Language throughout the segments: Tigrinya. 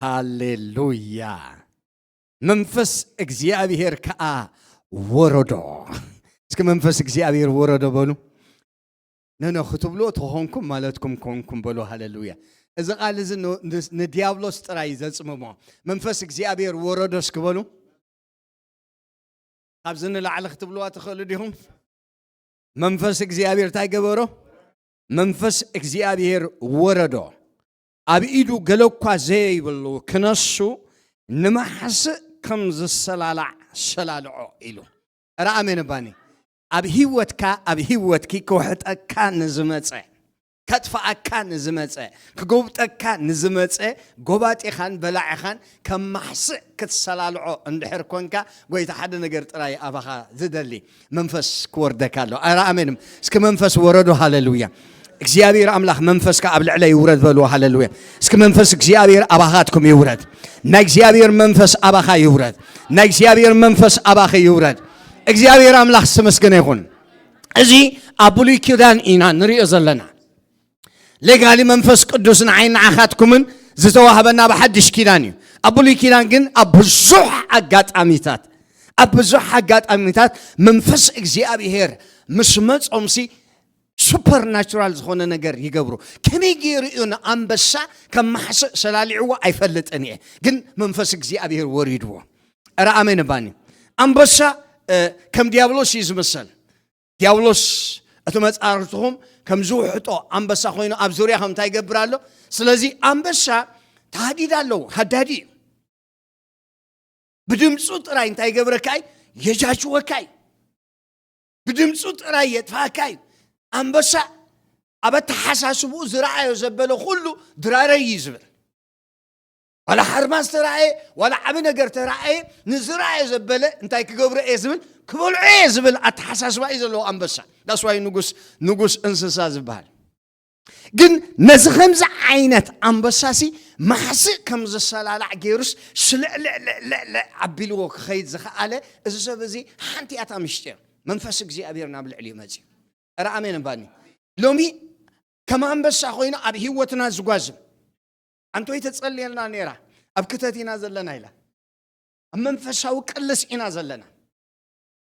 ሃሌሉያ። መንፈስ እግዚኣብሔር ከኣ ወረዶ። እስኪ መንፈስ እግዚኣብሔር ወረዶ በሉ። ነነ ክትብልዎ ተኾንኩም ማለትኩም ኮንኩም በሉ። ሃሌሉያ። እዚ ቃል እዚ ን- ን- ንዲያብሎስ ጥራይ እዩ ዘጽምሞ። መንፈስ እግዚኣብሔር ወረዶ እስኪ በሉ። ካብዚ ንላዕሊ ክትብልዋ ትኽእሉ ዲኹም? መንፈስ እግዚኣብሔር እንታይ ገበሮ? መንፈስ እግዚኣብሔር ወረዶ። ኣብ ኢዱ ገለ እኳ ዘይብሉ ክነሱ ንማሕስእ ከም ዝሰላላዕ ሰላልዖ ኢሉ። ኧረ ኣሜን ባኒ። ኣብ ህይወትካ፣ ኣብ ህይወትኪ ክውሕጠካ ንዝመጸ፣ ከጥፍኣካ ንዝመጸ፣ ክጎብጠካ ንዝመጸ ጎባጢኻን በላዕኻን ከም ማሕስእ ክትሰላልዖ እንድሕር ኮንካ፣ ጎይታ ሓደ ነገር ጥራይ ኣባኻ ዝደሊ፣ መንፈስ ክወርደካ ኣሎ። ኣረ ኣሜን። እስኪ መንፈስ ወረዶ። ሃሌሉያ። እግዚኣብሔር ኣምላኽ መንፈስካ ኣብ ልዕለይ ይውረድ በልዎ። ሃሌሉያ። እስኪ መንፈስ እግዚኣብሔር ኣባኻትኩም ይውረድ። ናይ እግዚኣብሔር መንፈስ ኣባኻ ይውረድ። ናይ እግዚኣብሔር መንፈስ ኣባኺ ይውረድ። እግዚኣብሔር ኣምላኽ ዝተመስገነ ይኹን። እዚ ኣብ ብሉይ ኪዳን ኢና ንሪኦ ዘለና። ሌጋሊ መንፈስ ቅዱስ ንዓይ ንዓኻትኩምን ዝተዋህበና ብሓድሽ ኪዳን እዩ። ኣብ ብሉይ ኪዳን ግን ኣብ ብዙሕ ኣጋጣሚታት፣ ኣብ ብዙሕ ኣጋጣሚታት መንፈስ እግዚኣብሔር ምስ መጾምሲ ሱፐርናቹራል ዝኾነ ነገር ይገብሩ። ከመይ ገይሩ እዩ ንኣንበሳ ከም ማሕስእ ሰላሊዕዎ ኣይፈልጥን እየ፣ ግን መንፈስ እግዚኣብሔር ወሪድዎ። ኧረ ኣሜን ባኒ። ኣንበሳ እ፣ ከም ዲያብሎስ እዩ ዝምሰል። ዲያብሎስ እቲ መጻርትኹም ከም ዝውሕጦ ኣንበሳ ኮይኑ ኣብ ዙርያኹም እንታይ ይገብር ኣሎ? ስለዚ ኣንበሳ ተሃዲድ ኣለዎ፣ ሃዳዲ እዩ። ብድምፁ ጥራይ እንታይ ይገብረካ እዩ? የጃጅወካ እዩ። ብድምፁ ጥራይ የጥፋካ እዩ። ኣንበሳ ኣብ ኣተሓሳስብኡ ዝረኣዮ ዘበለ ኩሉ ድራረይ እዩ ዝብል። ዋላ ሓርማዝ ተረኣየ፣ ዋላ ዓቢ ነገር ተረኣየ፣ ንዝረኣየ ዘበለ እንታይ ክገብሮ እየ ዝብል፣ ክበልዖ እየ ዝብል ኣተሓሳስባ እዩ ዘለዎ ኣንበሳ። ዳስዋይ ንጉስ ንጉስ እንስሳ ዝበሃል። ግን ነዚ ከምዚ ዓይነት ኣንበሳሲ ማሕስእ ከም ዘሰላላዕ ገይሩስ ስልዕልዕልዕልዕ ኣቢልዎ ክኸይድ ዝኸኣለ እዚ ሰብ እዚ ሓንቲ እያ እታ ምሽጢር። መንፈስ እግዚኣብሔር ናብ ልዕሊ መፅዩ። ኧረ ኣሜን እምባኒ። ሎሚ ከም ኣንበሳ ኮይኑ ኣብ ህይወትና ዝጓዝም ኣንቶይ ተጸልየልና ነይራ። ኣብ ክተት ኢና ዘለና ኢላ። ኣብ መንፈሳዊ ቅልስ ኢና ዘለና።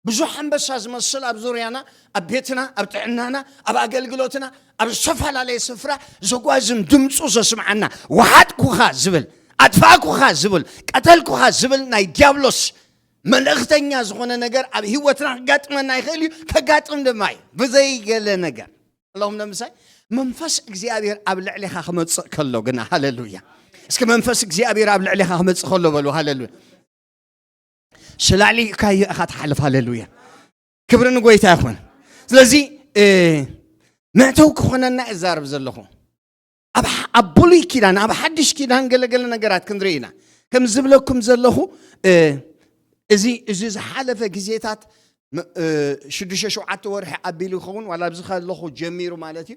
ብዙሕ ኣንበሳ ዝመስል ኣብ ዙርያና፣ ኣብ ቤትና፣ ኣብ ጥዕናና፣ ኣብ ኣገልግሎትና፣ ኣብ ዝተፈላለየ ስፍራ ዘጓዝም ድምፁ ዘስምዓና፣ ወሓጥኩኻ ዝብል፣ ኣጥፋእኩኻ ዝብል፣ ቀተልኩኻ ዝብል ናይ ዲያብሎስ መልእኽተኛ ዝኾነ ነገር ኣብ ህይወትና ክጋጥመና ይኽእል እዩ፣ ከጋጥም ድማ እዩ። ብዘይገለ ነገር ኣለኹም ንምሳይ መንፈስ እግዚኣብሔር ኣብ ልዕሌኻ ክመጽእ ከሎ ግና፣ ሃሌሉያ። እስኪ መንፈስ እግዚኣብሔር ኣብ ልዕሌኻ ክመጽእ ከሎ በሉ፣ ሃሌሉያ። ስላሊእካዮ ኢኻ ትሓልፍ፣ ሃሌሉያ። ክብሪ ንጎይታ ይኹን። ስለዚ እ፣ መእተው ክኾነና እዛረብ ዘለኹ ኣብ ሕ- ኣብ ብሉይ ኪዳን፣ ኣብ ሓድሽ ኪዳን ገለገለ ነገራት ክንርኢ ኢና። ከም ዝብለኩም ዘለኹ እ፣ እዚ እዚ ዝሓለፈ ግዜታት ም- እ፣ ሽዱሽተ ሸውዓተ ወርሒ ኣቢሉ ይኸውን ዋላ ኣብዚ ከለኹ ጀሚሩ ማለት እዩ።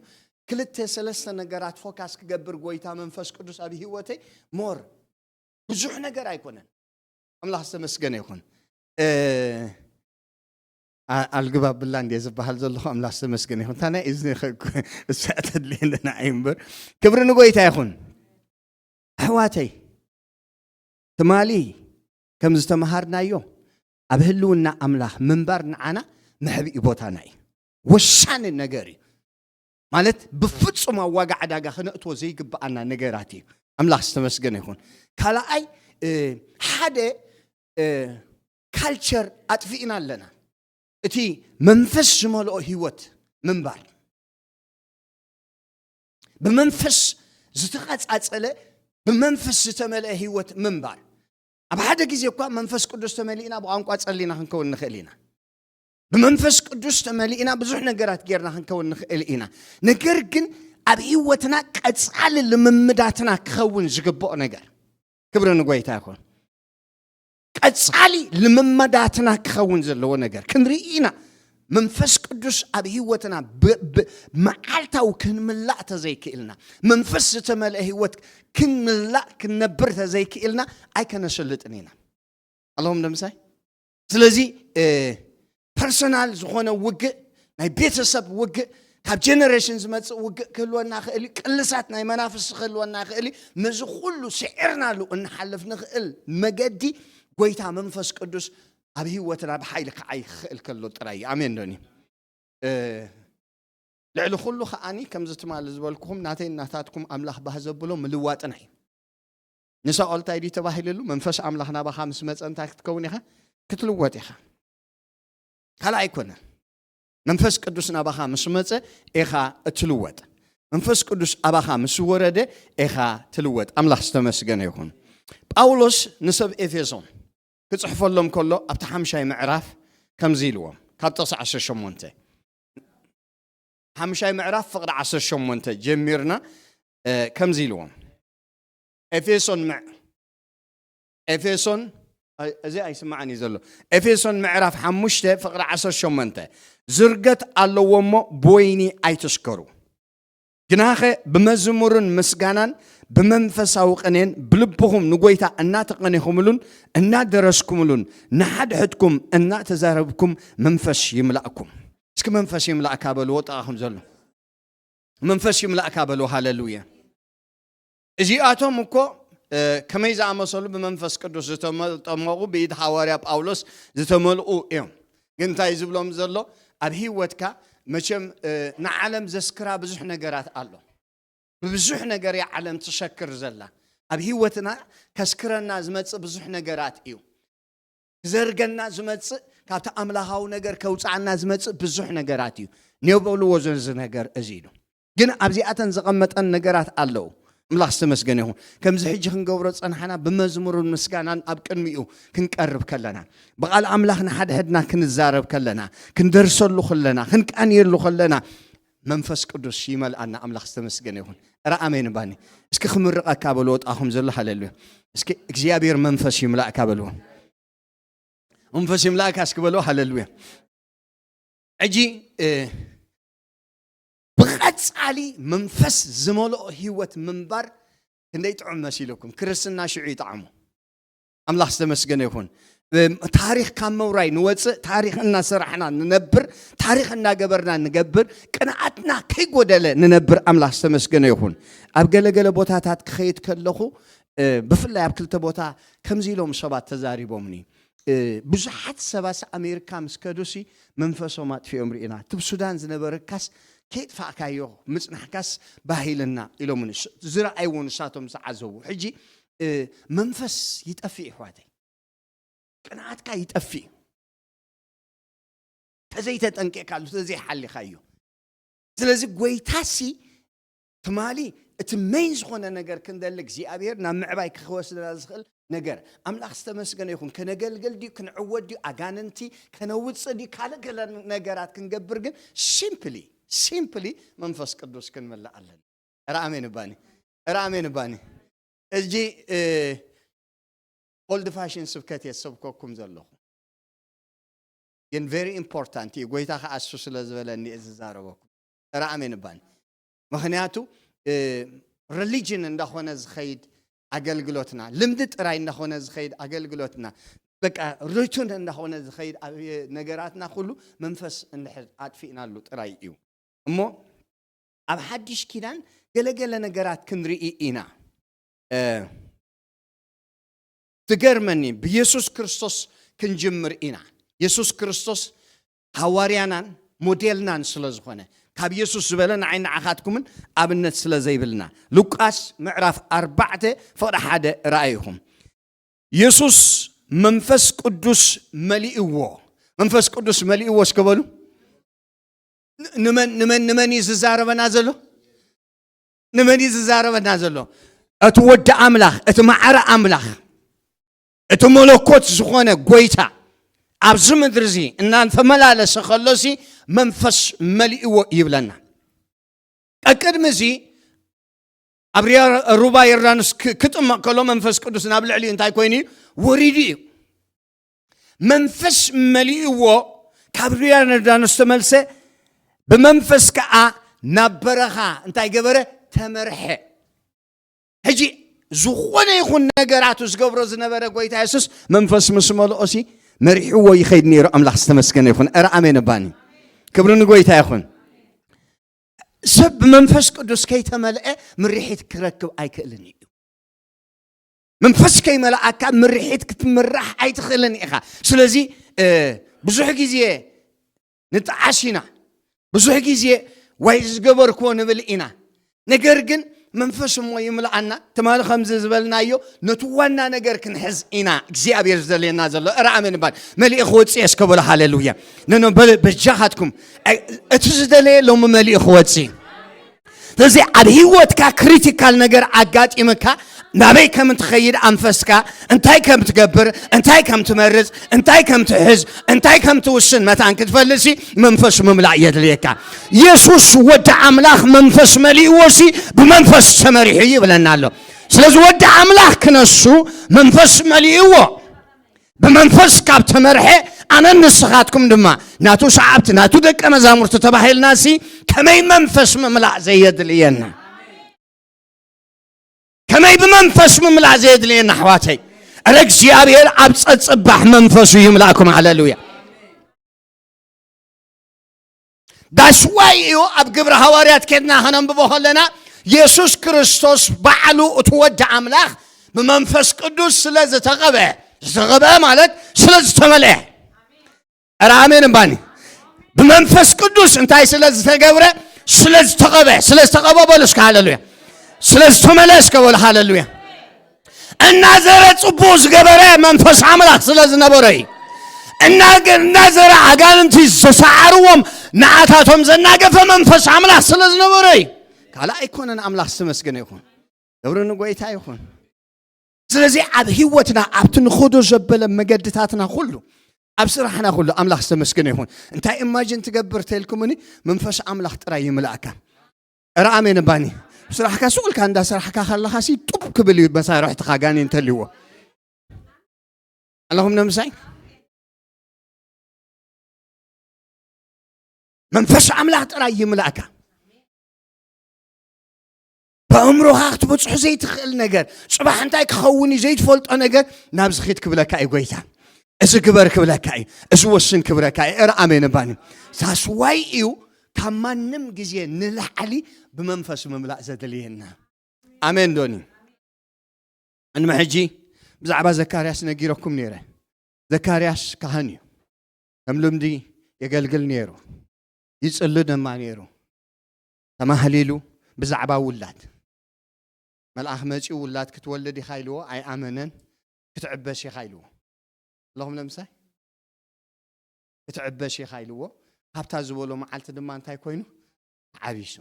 ክልተ ሰለስተ ነገራት ፎካስ ክገብር ጎይታ መንፈስ ቅዱስ ኣብ ህይወተይ ሞር ብዙሕ ነገር ኣይኮነን። ኣምላኽ ዝተመስገነ ይኹን። እ፣ ኣ- ኣልግብ ኣብላ እንድየ ዝበሃል ዘለኹ። ኣምላኽ ዝተመስገነ ይኹን። እታ ናይ እዝኒ ኸ- እሳ ተድልየኒ ንዓይ እምበር። ክብሪ ንጎይታ ይኹን። ኣሕዋተይ ትማሊ ከም ዝተምሃርናዮ ኣብ ህልውና ኣምላኽ ምንባር ንዓና መሕብኢ ቦታና እዩ። ወሳኒ ነገር እዩ። ማለት ብፍጹም ኣብ ዋጋ ዕዳጋ ክነእትዎ ዘይግብኣና ነገራት እዩ። ኣምላኽ ዝተመስገነ ይኹን። ካልኣይ እ፣ ሓደ እ፣ ካልቸር ኣጥፊእና ኣለና። እቲ መንፈስ ዝመልኦ ህይወት ምንባር፣ ብመንፈስ ዝተቐጻጸለ፣ ብመንፈስ ዝተመልአ ህይወት ምንባር። ኣብ ሓደ ግዜ እኳ መንፈስ ቅዱስ ተመሊእና ብቋንቋ ጸሊና ክንከውን ንኽእል ኢና። ብመንፈስ ቅዱስ ተመሊእና ብዙሕ ነገራት ጌርና ክንከውን ንኽእል ኢና። ነገር ግን ኣብ ህይወትና ቀጻሊ ልምምዳትና ክኸውን ዝግብኦ ነገር፣ ክብሪ ንጎይታ ይኹን። ቀጻሊ ልምምዳትና ክኸውን ዘለዎ ነገር ክንርኢ ኢና። መንፈስ ቅዱስ ኣብ ህይወትና ብ- ብ- መዓልታዊ ክንምላእ ተዘይክእልና፣ መንፈስ ዝተመልአ ህይወት ክንምላእ ክንነብር ተዘይክእልና ኣይከነሰልጥን ኢና። ኣለኹም ዶ ምሳይ? ስለዚ እ፣ ፐርሰናል ዝኾነ ውግእ፣ ናይ ቤተሰብ ውግእ፣ ካብ ጀነሬሽን ዝመፅእ ውግእ ክህልወና ይኽእል እዩ። ቅልሳት ናይ መናፍስቲ ክህልወና ይኽእል እዩ። ነዚ ኩሉ ስዒርናሉ እንሓልፍ ንኽእል መገዲ ጎይታ መንፈስ ቅዱስ ኣብ ህይወትና ብሓይሊ ክዓይ ክኽእል ከሎ ጥራይ እዩ። ኣሜን ዶኒ? ልዕሊ ኩሉ ከዓኒ ከምዚ ትማሊ ዝበልኩኹም ናተይ ናታትኩም ኣምላኽ ባህ ዘብሎ ምልዋጥና እዩ። ንሳኦል እንታይ ድዩ ተባሂልሉ? መንፈስ ኣምላኽ ናባኻ ምስ መፀ እንታይ ክትከውን ኢኻ? ክትልወጥ ኢኻ። ካልእ ኣይኮነን። መንፈስ ቅዱስ ናባኻ ምስ መፀ ኢኻ እትልወጥ። መንፈስ ቅዱስ ኣባኻ ምስ ወረደ ኢኻ ትልወጥ። ኣምላኽ ዝተመስገነ ይኹን። ጳውሎስ ንሰብ ኤፌሶን ክጽሕፈሎም ከሎ ኣብቲ ሓምሻይ ምዕራፍ ከምዚ ኢልዎም፣ ካብ ጥቕሲ ዓሰርተ ሸሞንተ፣ ሓምሻይ ምዕራፍ ፍቕዲ ዓሰርተ ሸሞንተ ጀሚርና፣ እ፣ ከምዚ ኢልዎም። ኤፌሶን ምዕ-፣ ኤፌሶን፣ ኣይ፣ እዚ ኣይስማዕን እዩ ዘሎ። ኤፌሶን ምዕራፍ ሓሙሽተ ፍቕዲ ዓሰርተ ሸሞንተ፣ ዝርገት ኣለዎ እሞ ብወይኒ ኣይትስከሩ። ግናኸ ብመዝሙርን ምስጋናን ብመንፈሳዊ ቅኔን ብልብኹም ንጎይታ እናተቐኔኹምሉን እናደረስኩምሉን ንሓድሕድኩም እናተዛረብኩም መንፈስ ይምላእኩም። እስኪ መንፈስ ይምላእካ በልዎ፣ ጥቓኹም ዘሎ። መንፈስ ይምላእካ በልዎ። ሃሌሉያ። እዚኣቶም እኮ፣ እ፣ ከመይ ዝኣመሰሉ ብመንፈስ ቅዱስ ዝተመጠመቑ ብኢድ ሃዋርያ ጳውሎስ ዝተመልኡ እዮም። ግን እንታይ ዝብሎም ዘሎ? ኣብ ህይወትካ መቸም፣ እ፣ ንዓለም ዘስክራ ብዙሕ ነገራት ኣሎ። ብብዙሕ ነገር እያ ዓለም ትሸክር ዘላ። ኣብ ህይወትና ከስክረና ዝመጽእ ብዙሕ ነገራት እዩ። ክዘርገና ዝመጽእ፣ ካብቲ ኣምላኻዊ ነገር ከውጽኣና ዝመጽእ ብዙሕ ነገራት እዩ። ኔው በልዎ ዘዚ ነገር እዚ ኢሉ። ግን ኣብዚኣተን ዘቐመጠን ነገራት ኣለዉ። ኣምላኽ ዝተመስገነ ይኹን። ከምዚ ሕጂ ክንገብሮ ጸንሓና ብመዝሙርን ምስጋናን ኣብ ቅድሚኡ ክንቀርብ ከለና፣ ብቓል ኣምላኽ ንሓድሕድና ክንዛረብ ከለና፣ ክንደርሰሉ ከለና፣ ክንቃንየሉ ከለና፣ መንፈስ ቅዱስ ይመልኣና። ኣምላኽ ዝተመስገነ ይኹን። እረ ኣሜን ባኒ። እስኪ ክምርቐካ በልዎ፣ ጣኹም ዘሎ ሃሌሉያ። እስኪ እግዚኣብሔር መንፈስ ይምላእካ በልዎ። መንፈስ ይምላእካ እስኪ በልዎ፣ ሃሌሉያ። ሕጂ፣ እ፣ ብቐጻሊ መንፈስ ዝመልኦ ህይወት ምንባር ክንደይ ጥዑም መሲልኩም። ክርስትና ሽዑ ይጠዓሙ። ኣምላኽ ዝተመስገነ ይኹን። እ፣ ታሪኽ ካብ ምውራይ ንወጽእ፣ ታሪኽ እናሰራሕና ንነብር፣ ታሪኽ እናገበርና ንገብር፣ ቅንኣትና ከይጎደለ ንነብር። ኣምላኽ ዝተመስገነ ይኹን። ኣብ ገለገለ ቦታታት ክኸይድ ከለኹ፣ እ፣ ብፍላይ ኣብ ክልተ ቦታ ከምዚ ኢሎም ሰባት ተዛሪቦምኒ። እ፣ ብዙሓት ሰባት ኣሜሪካ ምስ ከዱሲ መንፈሶም ኣጥፊኦም ርኢና። እቲ ሱዳን ዝነበረካስ ከይጥፋእካዮ ምጽናሕካስ ባህ ኢልና ኢሎምኒ። ስ-፣ ዝረኣይዎ ንሳቶም ዝዓዘቡ። ሕጂ፣ እ፣ መንፈስ ይጠፍእ ይሕዋተይ። ቅንኣትካ ይጠፍእ። ተዘይተጠንቂቕካሉ፣ ተዘይሓሊኻዮ። ስለዚ ጎይታሲ ትማሊ እቲ ሜን ዝኾነ ነገር ክንደሊ እግዚኣብሔር ናብ ምዕባይ ክወስደና ዝኽእል ነገር። ኣምላኽ ዝተመስገነ ይኹን። ከነገልግል ድዩ፣ ክንዕወት ድዩ፣ ኣጋንንቲ ከነውፅእ ድዩ፣ ካልእ ገለ ነገራት ክንገብር ግን ሲምፕሊ፣ ሲምፕሊ መንፈስ ቅዱስ ክንምልእ ኣለና። እረ ኣሜን እባኒ፣ እረ ኣሜን እባኒ። እጂ፣ እ፣ ኦልድ ፋሽን ስብከት እየ ዝሰብከኩም ዘለኹ። ግን ቨሪ ኢምፖርታንት እዩ። ጎይታ ከኣ እሱ ስለ ዝበለኒ እየ ዝዛረበኩም። እረ ኣሜን እባኒ። ምኽንያቱ፣ እ፣ ሪሊጅን እንዳኾነ ዝኸይድ ኣገልግሎትና፣ ልምዲ ጥራይ እንዳኾነ ዝኸይድ ኣገልግሎትና፣ በቃ ሩቲን እንዳኾነ ዝኸይድ ኣብ ነገራትና ኩሉ መንፈስ እንድሕር ኣጥፊእናሉ ጥራይ እዩ። እሞ ኣብ ሓድሽ ኪዳን ገለገለ ነገራት ክንርኢ ኢና። እ፣ ትገርመኒ፣ ብየሱስ ክርስቶስ ክንጅምር ኢና። የሱስ ክርስቶስ ሃዋርያናን ሞዴልናን ስለ ዝኾነ፣ ካብ የሱስ ዝበለ ንዓይ ንዓኻትኩምን ኣብነት ስለ ዘይብልና። ሉቃስ ምዕራፍ ኣርባዕተ ፍቕዲ ሓደ ረኣይኹም። የሱስ መንፈስ ቅዱስ መሊእዎ። መንፈስ ቅዱስ መሊእዎ እስከ በሉ። ን-፣ ንመን፣ ንመን፣ ንመን እዩ ዝዛረበና ዘሎ? ንመን እዩ ዝዛረበና ዘሎ? እቲ ወዲ ኣምላኽ፣ እቲ ማዕረ ኣምላኽ፣ እቲ መለኮት ዝኾነ ጎይታ ኣብዚ ምድሪ እዚ እናተመላለሰ ከሎሲ መንፈስ መሊእዎ ይብለና። ቀቅድሚ እዚ ኣብ ርያ-፣ ሩባ ዮርዳኖስ ክ-፣ ክጥመቕ ከሎ መንፈስ ቅዱስ ናብ ልዕሊኡ እንታይ ኮይኑ እዩ? ወሪዱ እዩ። መንፈስ መሊእዎ ካብ ርያ ዮርዳኖስ ተመልሰ፣ ብመንፈስ ከኣ ናብ በረኻ እንታይ ገበረ? ተመርሐ። ሕጂ ዝኾነ ይኹን ነገራቱ ዝገብሮ ዝነበረ ጎይታ የሱስ መንፈስ ምስ መልኦሲ መሪሕዎ ይኸይድ ነይሩ። ኣምላኽ ዝተመስገነ ይኹን። እረ ኣሜን እባኒ። ክብሪ ንጎይታ ይኹን። ሰብ ብመንፈስ ቅዱስ ከይተመልአ ምርሒት ክረክብ ኣይክእልን እዩ። መንፈስ ከይመልኣካ ምርሒት ክትምራሕ ኣይትኽእልን ኢኻ። ስለዚ ብዙሕ ግዜ ንጠዓስ ኢና። ብዙሕ ግዜ ዋይ ዝገበርክዎ ንብል ኢና። ነገር ግን መንፈስ እሞ ይምልኣና። ትማሊ ከምዚ ዝበልናዮ ነቲ ዋና ነገር ክንሕዝ ኢና እግዚኣብሔር ዝደልየና ዘሎ። እረ ኣሜን እባል። መሊኡ ክወፅእ እየ እስከ በሉ ሃሌሉያ። ነኖ በ- በጃኻትኩም። እቲ ዝደለየ ሎሚ መሊኡ ክወፅእ እዩ። ስለዚ ኣብ ህይወትካ ክሪቲካል ነገር ኣጋጢምካ ናበይ ከም ትኸይድ ኣንፈስካ እንታይ ከም ትገብር እንታይ ከም ትመርፅ እንታይ ከም ትሕዝ እንታይ ከም ትውስን መታን ክትፈልሲ መንፈስ ምምላእ የድልየካ። የሱስ ወዲ ኣምላኽ መንፈስ መሊእዎ ሲ ብመንፈስ ተመሪሑ ይብለና ኣሎ። ስለዚ ወዲ ኣምላኽ ክነሱ መንፈስ መሊእዎ ብመንፈስ ካብ ተመርሐ ኣነን ንስኻትኩም ድማ ናቱ ሰዓብቲ ናቱ ደቀ መዛሙርቲ ተባሂልና ሲ ከመይ መንፈስ ምምላእ ዘየድልየና ከመይ ብመንፈስ ምምላእ ዘየድልየና ኣሕዋተይ። እረ እግዚኣብሔር ኣብ ጸጽባሕ መንፈሱ ይምላእኩም። ሃሌሉያ። ዳስዋይ እዩ ኣብ ግብሪ ሃዋርያት ኬድና ከነንብቦ ከለና የሱስ ክርስቶስ ባዕሉ እቲ ወዲ ኣምላኽ ብመንፈስ ቅዱስ ስለ ዝተቐበ ዝተቐበ ማለት ስለ ዝተመልአ። ኧረ ኣሜን እምባኒ። ብመንፈስ ቅዱስ እንታይ ስለ ዝተገብረ? ስለ ዝተቐበ። ስለ ዝተቐበ በሉ እስከ ሃሌሉያ። ስለ ዝተመልአ እስከ በሉ ሃሌሉያ። እናዘረ ጽቡቕ ዝገበረ መንፈስ ኣምላኽ ስለ ዝነበረ እዩ። እናገ- እናዘረ ኣጋንንቲ ዝሰዓርዎም ንዓታቶም ዘናገፈ መንፈስ ኣምላኽ ስለ ዝነበረ እዩ። ካልእ ኣይኮነን። ኣምላኽ ዝተመስገነ ይኹን። ክብሪ ንጎይታ ይኹን። ስለዚ ኣብ ህይወትና ኣብቲ ንኸዶ ዘበለ መገድታትና ኩሉ ኣብ ስራሕና ኩሉ ኣምላኽ ዝተመስገነ ይኹን። እንታይ ኢማጅን ትገብር ተልኩምኒ? መንፈስ ኣምላኽ ጥራይ ይምላእካ። ኧረ ኣሜን እባኒ። ስራሕካ ስቕ ኢልካ እንዳ ስራሕካ ከለኻ ሲ ጡብ ክብል እዩ መሳርሕትኻ ጋኔን እንተልይዎ። ኣለኹም ነምሳይ? መንፈስ ኣምላኽ ጥራይ ይምላእካ። ብኣእምሮኻ ክትበጽሖ ዘይትኽእል ነገር፣ ጽባሕ እንታይ ክኸውን እዩ ዘይትፈልጦ ነገር ናብዚ ኺድ ክብለካ እዩ ጎይታ። እዚ ግበር ክብለካ እዩ። እዚ ወስን ክብለካ እዩ። እረ ኣሜን እባኒ። ሳስዋይ እዩ ካብ ማንም ግዜ ንላዕሊ ብመንፈስ ምምላእ ዘድልየና። ኣሜን ዶኒ? እንመ ሕጂ ብዛዕባ ዘካርያስ ነጊረኩም ነይረ። ዘካርያስ ካህን እዩ። ከም ልምዲ የገልግል ነይሩ። ይጽሊ ድማ ነይሩ። ተማህሊሉ ብዛዕባ ውላድ። መልኣኽ መጺኡ ውላድ ክትወልድ ኢኻ ኢልዎ ኣይኣመነን። ክትዕበስ ኢኻ ኢልዎ። ኣለኹም ነምሳይ? ክትዕበስ ኢኻ ኢልዎ። ካብታ ዝበሎ መዓልቲ ድማ እንታይ ኮይኑ? ተዓቢሱ።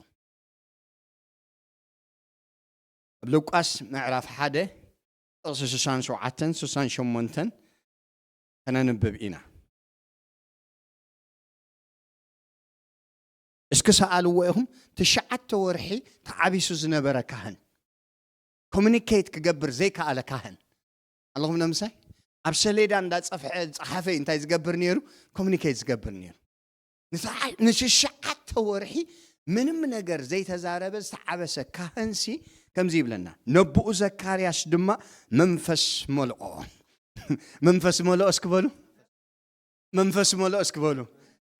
ኣብ ሉቃስ ምዕራፍ ሓደ ጥቕሲ ስሳን ሸውዓተን ስሳን ሸሞንተን ከነንብብ ኢና። እስኪ ሰኣልዎ ኢኹም። ትሽዓተ ወርሒ ተዓቢሱ ዝነበረ ካህን ኮሚኒኬት ክገብር ዘይከኣለ ካህን ኣለኹም ነምሳይ ኣብ ሰሌዳ እንዳጸፍሐ ጸሓፈ እንታይ ዝገብር ነይሩ? ኮሚኒኬት ዝገብር ነይሩ። ንትሽዓተ ወርሒ ምንም ነገር ዘይተዛረበ ዝተዓበሰ ካህንሲ ከምዚ ይብለና፣ ነብኡ ዘካርያስ ድማ መንፈስ መልኦ። መንፈስ መልኦ እስኪ በሉ፣ መንፈስ መልኦ እስኪ በሉ።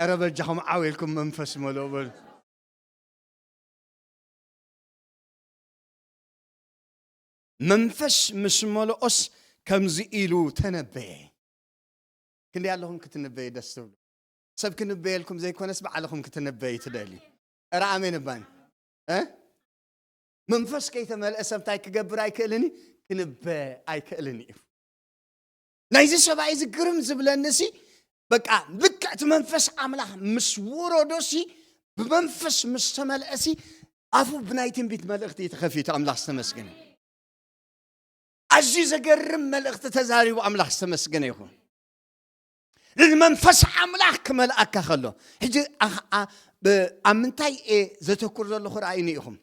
ኧረ በጃኹም ዓው ኢልኩም መንፈስ መልኦ በሉ። መንፈስ ምስ መልኦስ ከምዚ ኢሉ ተነበየ። ክንደይ ኣለኹም ክትንበዩ ደስ ትብሉ? ሰብ ክንበየልኩም ዘይኮነስ ባዕልኹም ክትንበዩ ትደልዩ። ኧረ ኣሜን እባን እ መንፈስ ከይተመልአ ሰብ እንታይ ክገብር ኣይክእልን እዩ? ክንበ ኣይክእልን እዩ። ናይዚ ሰብኣይ እዚ ግርም ዝብለኒ ሲ በቃ ልክዕ እቲ መንፈስ ኣምላኽ ምስ ወረዶ ሲ ብመንፈስ ምስ ተመልአ ሲ ኣፉ ብናይ ትንቢት መልእኽቲ እዩ ተኸፊቱ። ኣምላኽ ዝተመስገነ። ኣዝዩ ዘገርም መልእኽቲ ተዛሪቡ ኣምላኽ ዝተመስገነ ይኹን። ንመንፈስ ኣምላኽ ክመልኣካ ከሎ ሕጂ ኣብ ምንታይ እየ ዘተኩር ዘለኹ ረኣዩኒ ኢኹም።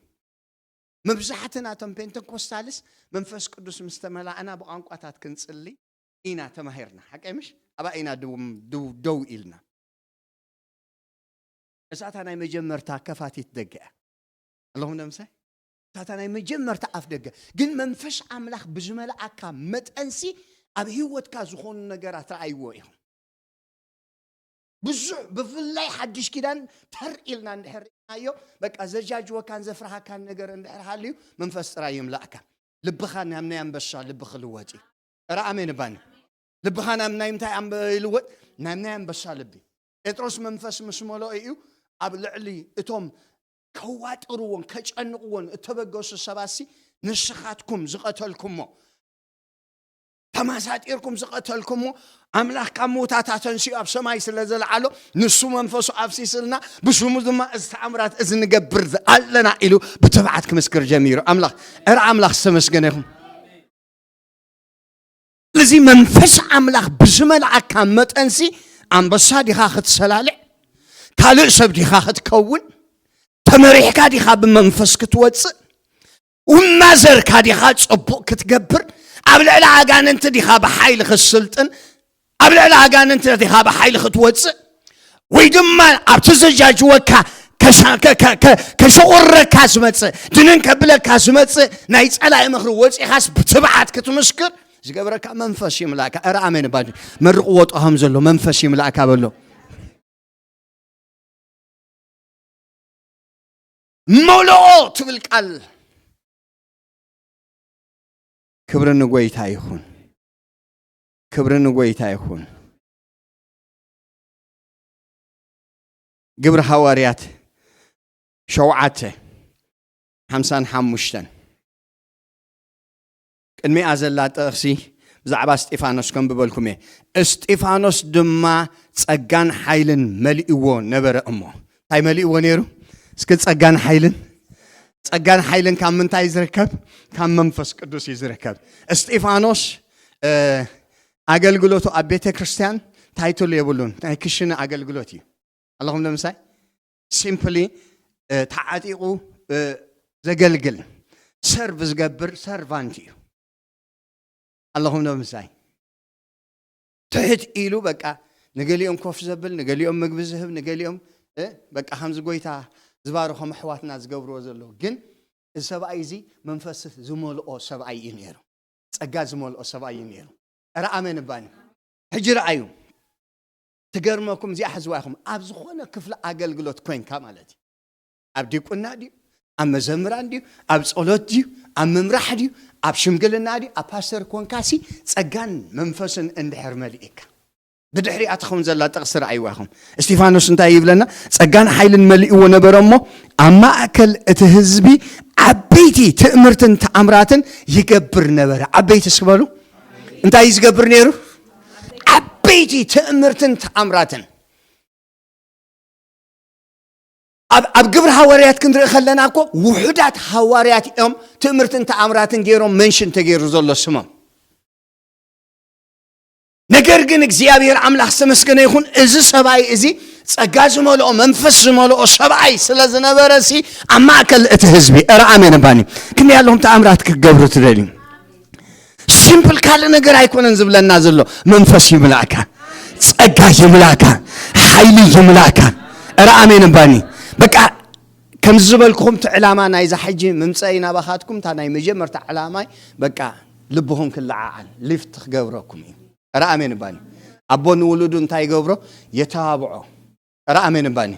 መብዛሕትና እቶም ፔንተኮስታልስ መንፈስ ቅዱስ ምስ ተመላእና ብቋንቋታት ክንጽሊ ኢና ተማሂርና። ሓቀይ ምሽ? ኣብኣ ኢና ደው ኢልና። እሳታ ናይ መጀመርታ ከፋቲት ደገ እያ። ኣለኹም ደምሳይ? እሳታ ናይ መጀመርታ ኣፍ ደገ። ግን መንፈስ ኣምላኽ ብዝመልኣካ መጠንሲ ኣብ ህይወትካ ዝኾኑ ነገራት ረኣይዎ ኢኹም። ብዙሕ ብፍላይ ሓድሽ ኪዳን ተር ኢልና እንድሕር ርኢናዮ፣ በቃ ዘጃጅወካን ዘፍርሃካን ነገር እንድሕር ሃልዩ መንፈስ ጥራይ ይምላእካ። ልብኻ ናብ ናይ ኣንበሳ ልቢ ክልወጥ እዩ። ኧረ ኣሜን እባኒ። ልብኻ ናብ ናይ ምንታይ ኣንበ- ይልወጥ? ናብ ናይ ኣንበሳ ልቢ። ጴጥሮስ መንፈስ ምስ መለኦ እዩ ኣብ ልዕሊ እቶም ከዋጥርዎን ከጨንቕዎን እተበገሱ ሰባሲ ንስኻትኩም ዝቐተልኩሞ ተማሳጢርኩም ዝቐተልኩሞ ኣምላኽ ካብ ምውታት ኣተንስኡ ኣብ ሰማይ ስለ ዘልዓሎ ንሱ መንፈሱ ኣፍሲስልና ብስሙ ድማ እዚ ተኣምራት እዚ ንገብር ኣለና ኢሉ ብትብዓት ክምስክር ጀሚሩ። ኣምላኽ እረ ኣምላኽ ዝተመስገነ ይኹን። እዚ መንፈስ ኣምላኽ ብዝመልኣካ መጠንሲ ኣንበሳ ዲኻ ክትሰላልዕ ካልእ ሰብ ዲኻ ክትከውን ተመሪሕካ ዲኻ ብመንፈስ ክትወፅእ ውማዘርካ ዲኻ ጽቡቕ ክትገብር ኣብ ልዕሊ ኣጋንንቲ ዲኻ ብሓይሊ ክትስልጥን ኣብ ልዕሊ ኣጋንንቲ ዲኻ ብሓይሊ ክትወፅእ ወይ ድማ ኣብቲ ዘጃጅወካ ከሸቑረካ ዝመፅእ ድንን ከብለካ ዝመፅእ ናይ ፀላኢ ምኽሪ ወፂኻስ ብትብዓት ክትምስክር ዝገብረካ መንፈስ ይምላእካ። እረ ኣሜን ባ መርቕዎ ጦሃም ዘሎ መንፈስ ይምላእካ በሎ። መለኦ ትብል ቃል ክብሪ ንጎይታ ይኹን። ክብሪ ንጎይታ ይኹን። ግብሪ ሃዋርያት ሸውዓተ ሓምሳን ሓሙሽተን ቅድሚኣ ዘላ ጥቕሲ ብዛዕባ እስጢፋኖስ ከም ብበልኩም እየ። እስጢፋኖስ ድማ ጸጋን ሓይልን መሊእዎ ነበረ እሞ እንታይ መሊእዎ ነይሩ? እስኪ ጸጋን ሓይልን ጸጋን ሓይልን ካብ ምንታይ ዝርከብ? ካብ መንፈስ ቅዱስ እዩ ዝርከብ። እስጢፋኖስ ኣገልግሎቱ ኣብ ቤተ ክርስቲያን ታይትል የብሉን። ናይ ክሽነ ኣገልግሎት እዩ። ኣለኹም ንምሳይ ሲምፕሊ ተዓጢቑ ዘገልግል ሰርቭ ዝገብር ሰርቫንት እዩ። ኣለኹም ዶ ምሳይ? ትሕት ኢሉ በቃ ንገሊኦም ኮፍ ዘብል ንገሊኦም ምግቢ ዝህብ ንገሊኦም በቃ ከምዚ ጎይታ ዝባርኾም ኣሕዋትና ዝገብርዎ ዘለዉ ግን እዚ ሰብኣይ እዚ መንፈስ ዝመልኦ ሰብኣይ እዩ ነይሩ። ጸጋ ዝመልኦ ሰብኣይ እዩ ነይሩ። ኧረ ኣሜን እባኒ። ሕጂ ረኣዩ ትገርመኩም እዚኣ ሕዝዋ ኢኹም ኣብ ዝኾነ ክፍሊ ኣገልግሎት ኮንካ ማለት እዩ ኣብ ዲቁና ድዩ ኣብ መዘምራን ድዩ ኣብ ጸሎት ድዩ ኣብ ምምራሕ ድዩ ኣብ ሽምግልና ድዩ ኣብ ፓስተር ኮንካሲ ጸጋን መንፈስን እንድሕር መሊእካ ብድሕሪኣ ትኸውን ዘላ ጥቕሲ ረኣይዋ ኢኹም። እስጢፋኖስ እንታይ ይብለና? ጸጋን ሓይልን መሊእዎ ነበረ እሞ ኣብ ማእከል እቲ ህዝቢ ዓበይቲ ትእምርትን ተኣምራትን ይገብር ነበረ። ዓበይቲ እስኪ በሉ። እንታይ እዩ ዝገብር ነይሩ? ዓበይቲ ትእምርትን ተኣምራትን። ኣብ ኣብ ግብሪ ሃዋርያት ክንርኢ ከለና እኮ ውሑዳት ሃዋርያት እዮም ትእምርትን ተኣምራትን ገይሮም መንሽን ተገይሩ ዘሎ ስሞም። ነገር ግን እግዚኣብሔር ኣምላኽ ዝተመስገነ ይኹን እዚ ሰብኣይ እዚ ጸጋ ዝመልኦ መንፈስ ዝመልኦ ሰብኣይ ስለ ዝነበረ ሲ ኣብ ማእከል እቲ ህዝቢ እረ ኣሜን እባኒ ክንደይ ኣለኹም ተኣምራት ክትገብሩ ትደልዩ ሲምፕል ካልእ ነገር ኣይኮነን ዝብለና ዘሎ መንፈስ ይምላእካ ጸጋ ይምላእካ ሓይሊ ይምላእካ እረ ኣሜን እባኒ በቃ ከምዚ ዝበልኩኹም እቲ ዕላማ ናይዛ ሕጂ ምምፀኢ ናባኻትኩም እታ ናይ መጀመርታ ዕላማይ በቃ ልብኹም ክለዓዓል ሊፍት ክገብረኩም እዩ። ረ ኣሜን እባኒ ኣቦ ንውሉዱ እንታይ ይገብሮ? የተባብዖ። ረ ኣሜን እባኒ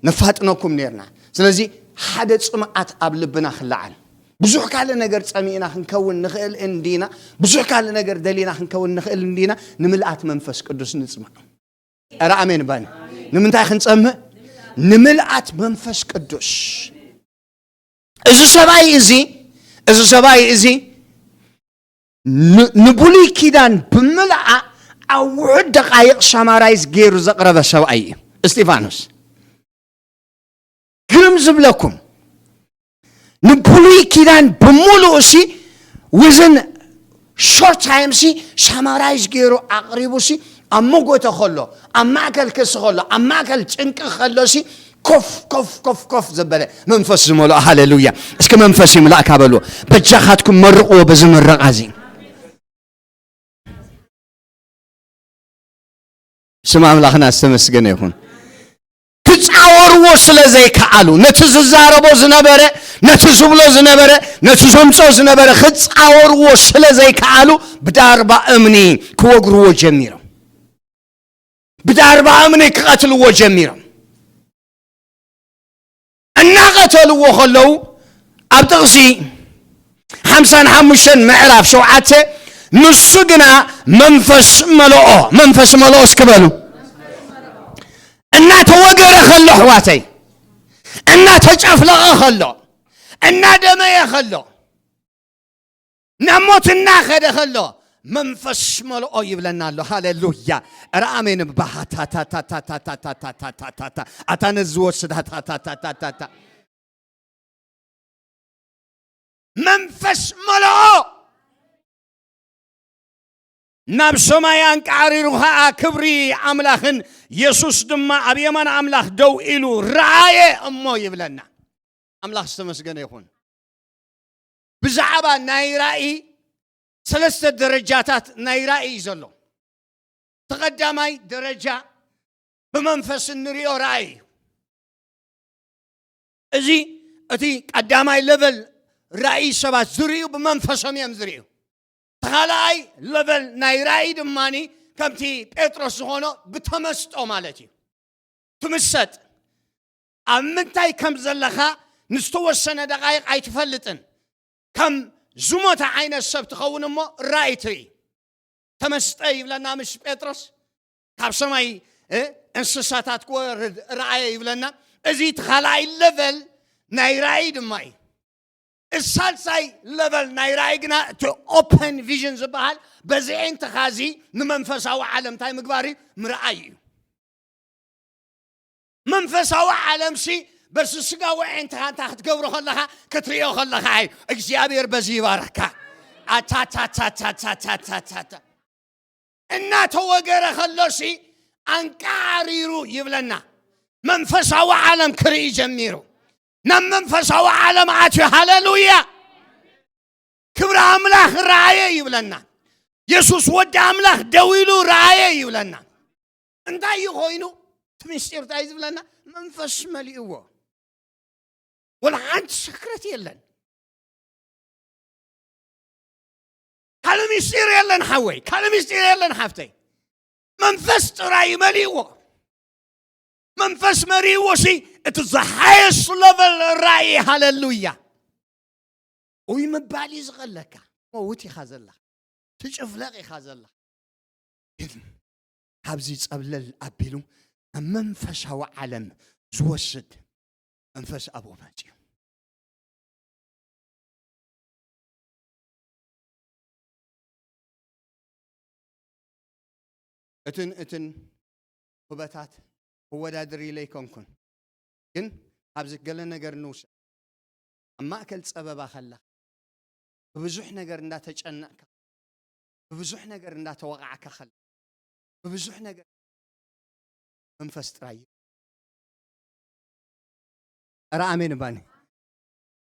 ነፋጥነኩም ነርና። ስለዚ ሓደ ፅምኣት ኣብ ልብና ክለዓል ብዙሕ ካልእ ነገር ፀሚእና ክንከውን ንኽእል እንዲና ብዙሕ ካልእ ነገር ደሊና ክንከውን ንኽእል እንዲና ንምልኣት መንፈስ ቅዱስ ንፅማእ። ኧረ ኣሜን ባኒ። ንምንታይ ክንጸምእ? ንምልኣት መንፈስ ቅዱስ። እዚ ሰብኣይ እዚ እዚ ሰብኣይ እዚ ን- ንብሉይ ኪዳን ብምልኣ ኣብ ውሑድ ደቃይቕ ሳማራይዝ ገይሩ ዘቕረበ ሰብኣይ እዩ እስጢፋኖስ። ግርም ዝብለኩም ንብሉይ ኪዳን ብምሉኡ ሲ ውዝን ሾርት ታይም ሲ ሳማራይዝ ገይሩ ኣቕሪቡ ሲ ኣብ መጎተ ከሎ ኣብ ማእከል ክሲ ከሎ ኣብ ማእከል ጭንቂ ከሎ ሲ ኮፍ ኮፍ ኮፍ ኮፍ ዘበለ መንፈስ ዝመልኦ ሃሌሉያ። እስኪ መንፈስ ይምላእካ በልዎ። በጃኻትኩም መርቕዎ በዚ ምረቓ እዚ። ስም ኣምላኽና ዝተመስገነ ይኹን። ክጻወርዎ ስለ ዘይከኣሉ ነቲ ዝዛረቦ ዝነበረ ነቲ ዝብሎ ዝነበረ ነቲ ዘምጾ ዝነበረ ክጻወርዎ ስለ ዘይከኣሉ ብዳርባ እምኒ ክወግርዎ ጀሚሮም። ብዳርባ እምኒ ክቐትልዎ ጀሚሮም። እናቐተልዎ ከለዉ ኣብ ጥቕሲ ሓምሳን ሓሙሽተን ምዕራፍ ሸውዓተ፣ ንሱ ግና መንፈስ መለኦ። መንፈስ መለኦ እስኪ በሉ። እናተወገረ ከሎ ኣሕዋተይ፣ እናተጨፍለቐ ከሎ፣ እናደመየ ከሎ፣ ናብ ሞት እናኸደ ከሎ መንፈስ መልኦ ይብለና ኣሎ። ሃሌሉያ። ኧረ ኣሜን። ባሃታታታታታታታታታታ ኣታ ነዚ ወስድ ሃታታታታታታ መንፈስ መልኦ ናብ ሰማይ ኣንቃዕሪሩ ኸዓ ክብሪ ኣምላኽን የሱስ ድማ ኣብ የማን ኣምላኽ ደው ኢሉ ረኣየ እሞ ይብለና። ኣምላኽ ዝተመስገነ ይኹን። ብዛዕባ ናይ ራእይ ሰለስተ ደረጃታት ናይ ራእይ እዩ ዘሎ። እቲ ቀዳማይ ደረጃ ብመንፈስ እንሪኦ ራእይ እዩ። እዚ እቲ ቀዳማይ ለቨል ራእይ ሰባት ዝርእዩ ብመንፈሶም እዮም ዝርእዩ። እቲ ካልኣይ ለቨል ናይ ራእይ ድማ ከምቲ ጴጥሮስ ዝኾኖ ብተመስጦ ማለት እዩ። ትምሰጥ። ኣብ ምንታይ ከም ዘለኻ ንዝተወሰነ ደቓይቕ ኣይትፈልጥን። ከም ዝሞተ ዓይነት ሰብ ትኸውን እሞ ራእይ ትርኢ። ተመስጠ ይብለና ምሽ ጴጥሮስ? ካብ ሰማይ፣ እ፣ እንስሳታት ክወርድ ረኣየ ይብለና። እዚ እቲ ካልኣይ ለቨል ናይ ራእይ ድማ እዩ። እቲ ሳልሳይ ለቨል ናይ ራእይ ግና እቲ ኦፐን ቪዥን ዝበሃል፣ በዚ ኣዒንትኻ እዚ ንመንፈሳዊ ዓለም እንታይ ምግባር እዩ? ምርኣይ እዩ። መንፈሳዊ ዓለምሲ በዚ ስጋዊ ኣዒንትኻ እንታይ ክትገብሮ ከለኻ፣ ክትሪኦ ከለኻ እዩ። እግዚኣብሔር በዚ ይባርኽካ። ኣታታታታታታታታ እናተወገረ ከሎሲ ኣንቃዕሪሩ ይብለና። መንፈሳዊ ዓለም ክርኢ ጀሚሩ። ናብ መንፈሳዊ ዓለም ኣትዩ። ሃሌሉያ! ክብሪ ኣምላኽ ረኣየ ይብለና። የሱስ ወዲ ኣምላኽ ደው ኢሉ ረኣየ ይብለና። እንታይ እዩ ኮይኑ? እቲ ምስጢር እንታይ ዝብለና? መንፈስ መሊእዎ። ወላ ሓንቲ ሰክረት የለን። ካልእ ምስጢር የለን ሓወይ፣ ካልእ ምስጢር የለን ሓፍተይ። መንፈስ ጥራይ መሊእዎ። መንፈስ መሪእዎ ሲ እቲ the highest level ራእይ። ሃሌሉያ። ኡይ ምባል እዩ ዝቐለካ። መውት ኢኻ ዘለኻ። ትጭፍለቕ ኢኻ ዘለኻ። ግን ካብዚ ጸብለል ኣቢሉ ኣብ መንፈሳዊ ዓለም ዝወስድ መንፈስ ኣብኡ መጺኡ። እትን፣ እትን ኩበታት ክወዳድር ኢለ ኣይኮንኩን። ግን ኣብዚ ገለ ነገር ንውሰድ። ኣብ ማእከል ጸበባ ከለኻ፣ ብብዙሕ ነገር እንዳተጨነቕካ፣ ብብዙሕ ነገር እንዳተወቓዕካ ከለኻ፣ ብብዙሕ ነገር መንፈስ ጥራይ እዩ። ኧረ ኣሜን እባኒ።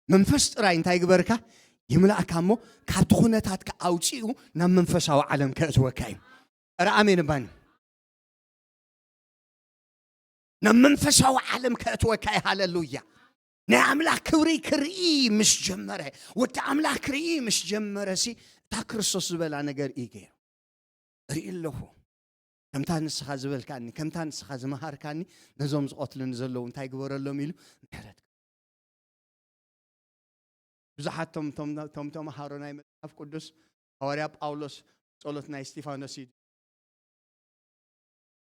መንፈስ ጥራይ እንታይ ግበርካ? ይምላእካ እሞ ካብቲ ኩነታትካ ኣውፂኡ ናብ መንፈሳዊ ዓለም ከእትወካ እዩ። ኧረ ኣሜን እባኒ። ናብ መንፈሳዊ ዓለም ከእትወካ እዩ። ሃሌሉያ። ናይ ኣምላኽ ክብሪ ክርኢ ምስ ጀመረ፣ ወዲ ኣምላኽ ክርኢ ምስ ጀመረ ሲ፣ እታ ክርስቶስ ዝበላ ነገር እዩ ገይሩ። እርኢ ኣለኹ። ከምታ ንስኻ ዝበልካኒ፣ ከምታ ንስኻ ዝመሃርካኒ፣ ነዞም ዝቐትሉኒ ዘለዉ እንታይ ግበረሎም ኢሉ ምሕረት። ብዙሓት ቶም፣ ቶም፣ ቶም ተምሃሮ ናይ መጽሓፍ ቅዱስ፣ ሃዋርያ ጳውሎስ ጸሎት ናይ እስጢፋኖስ እዩ።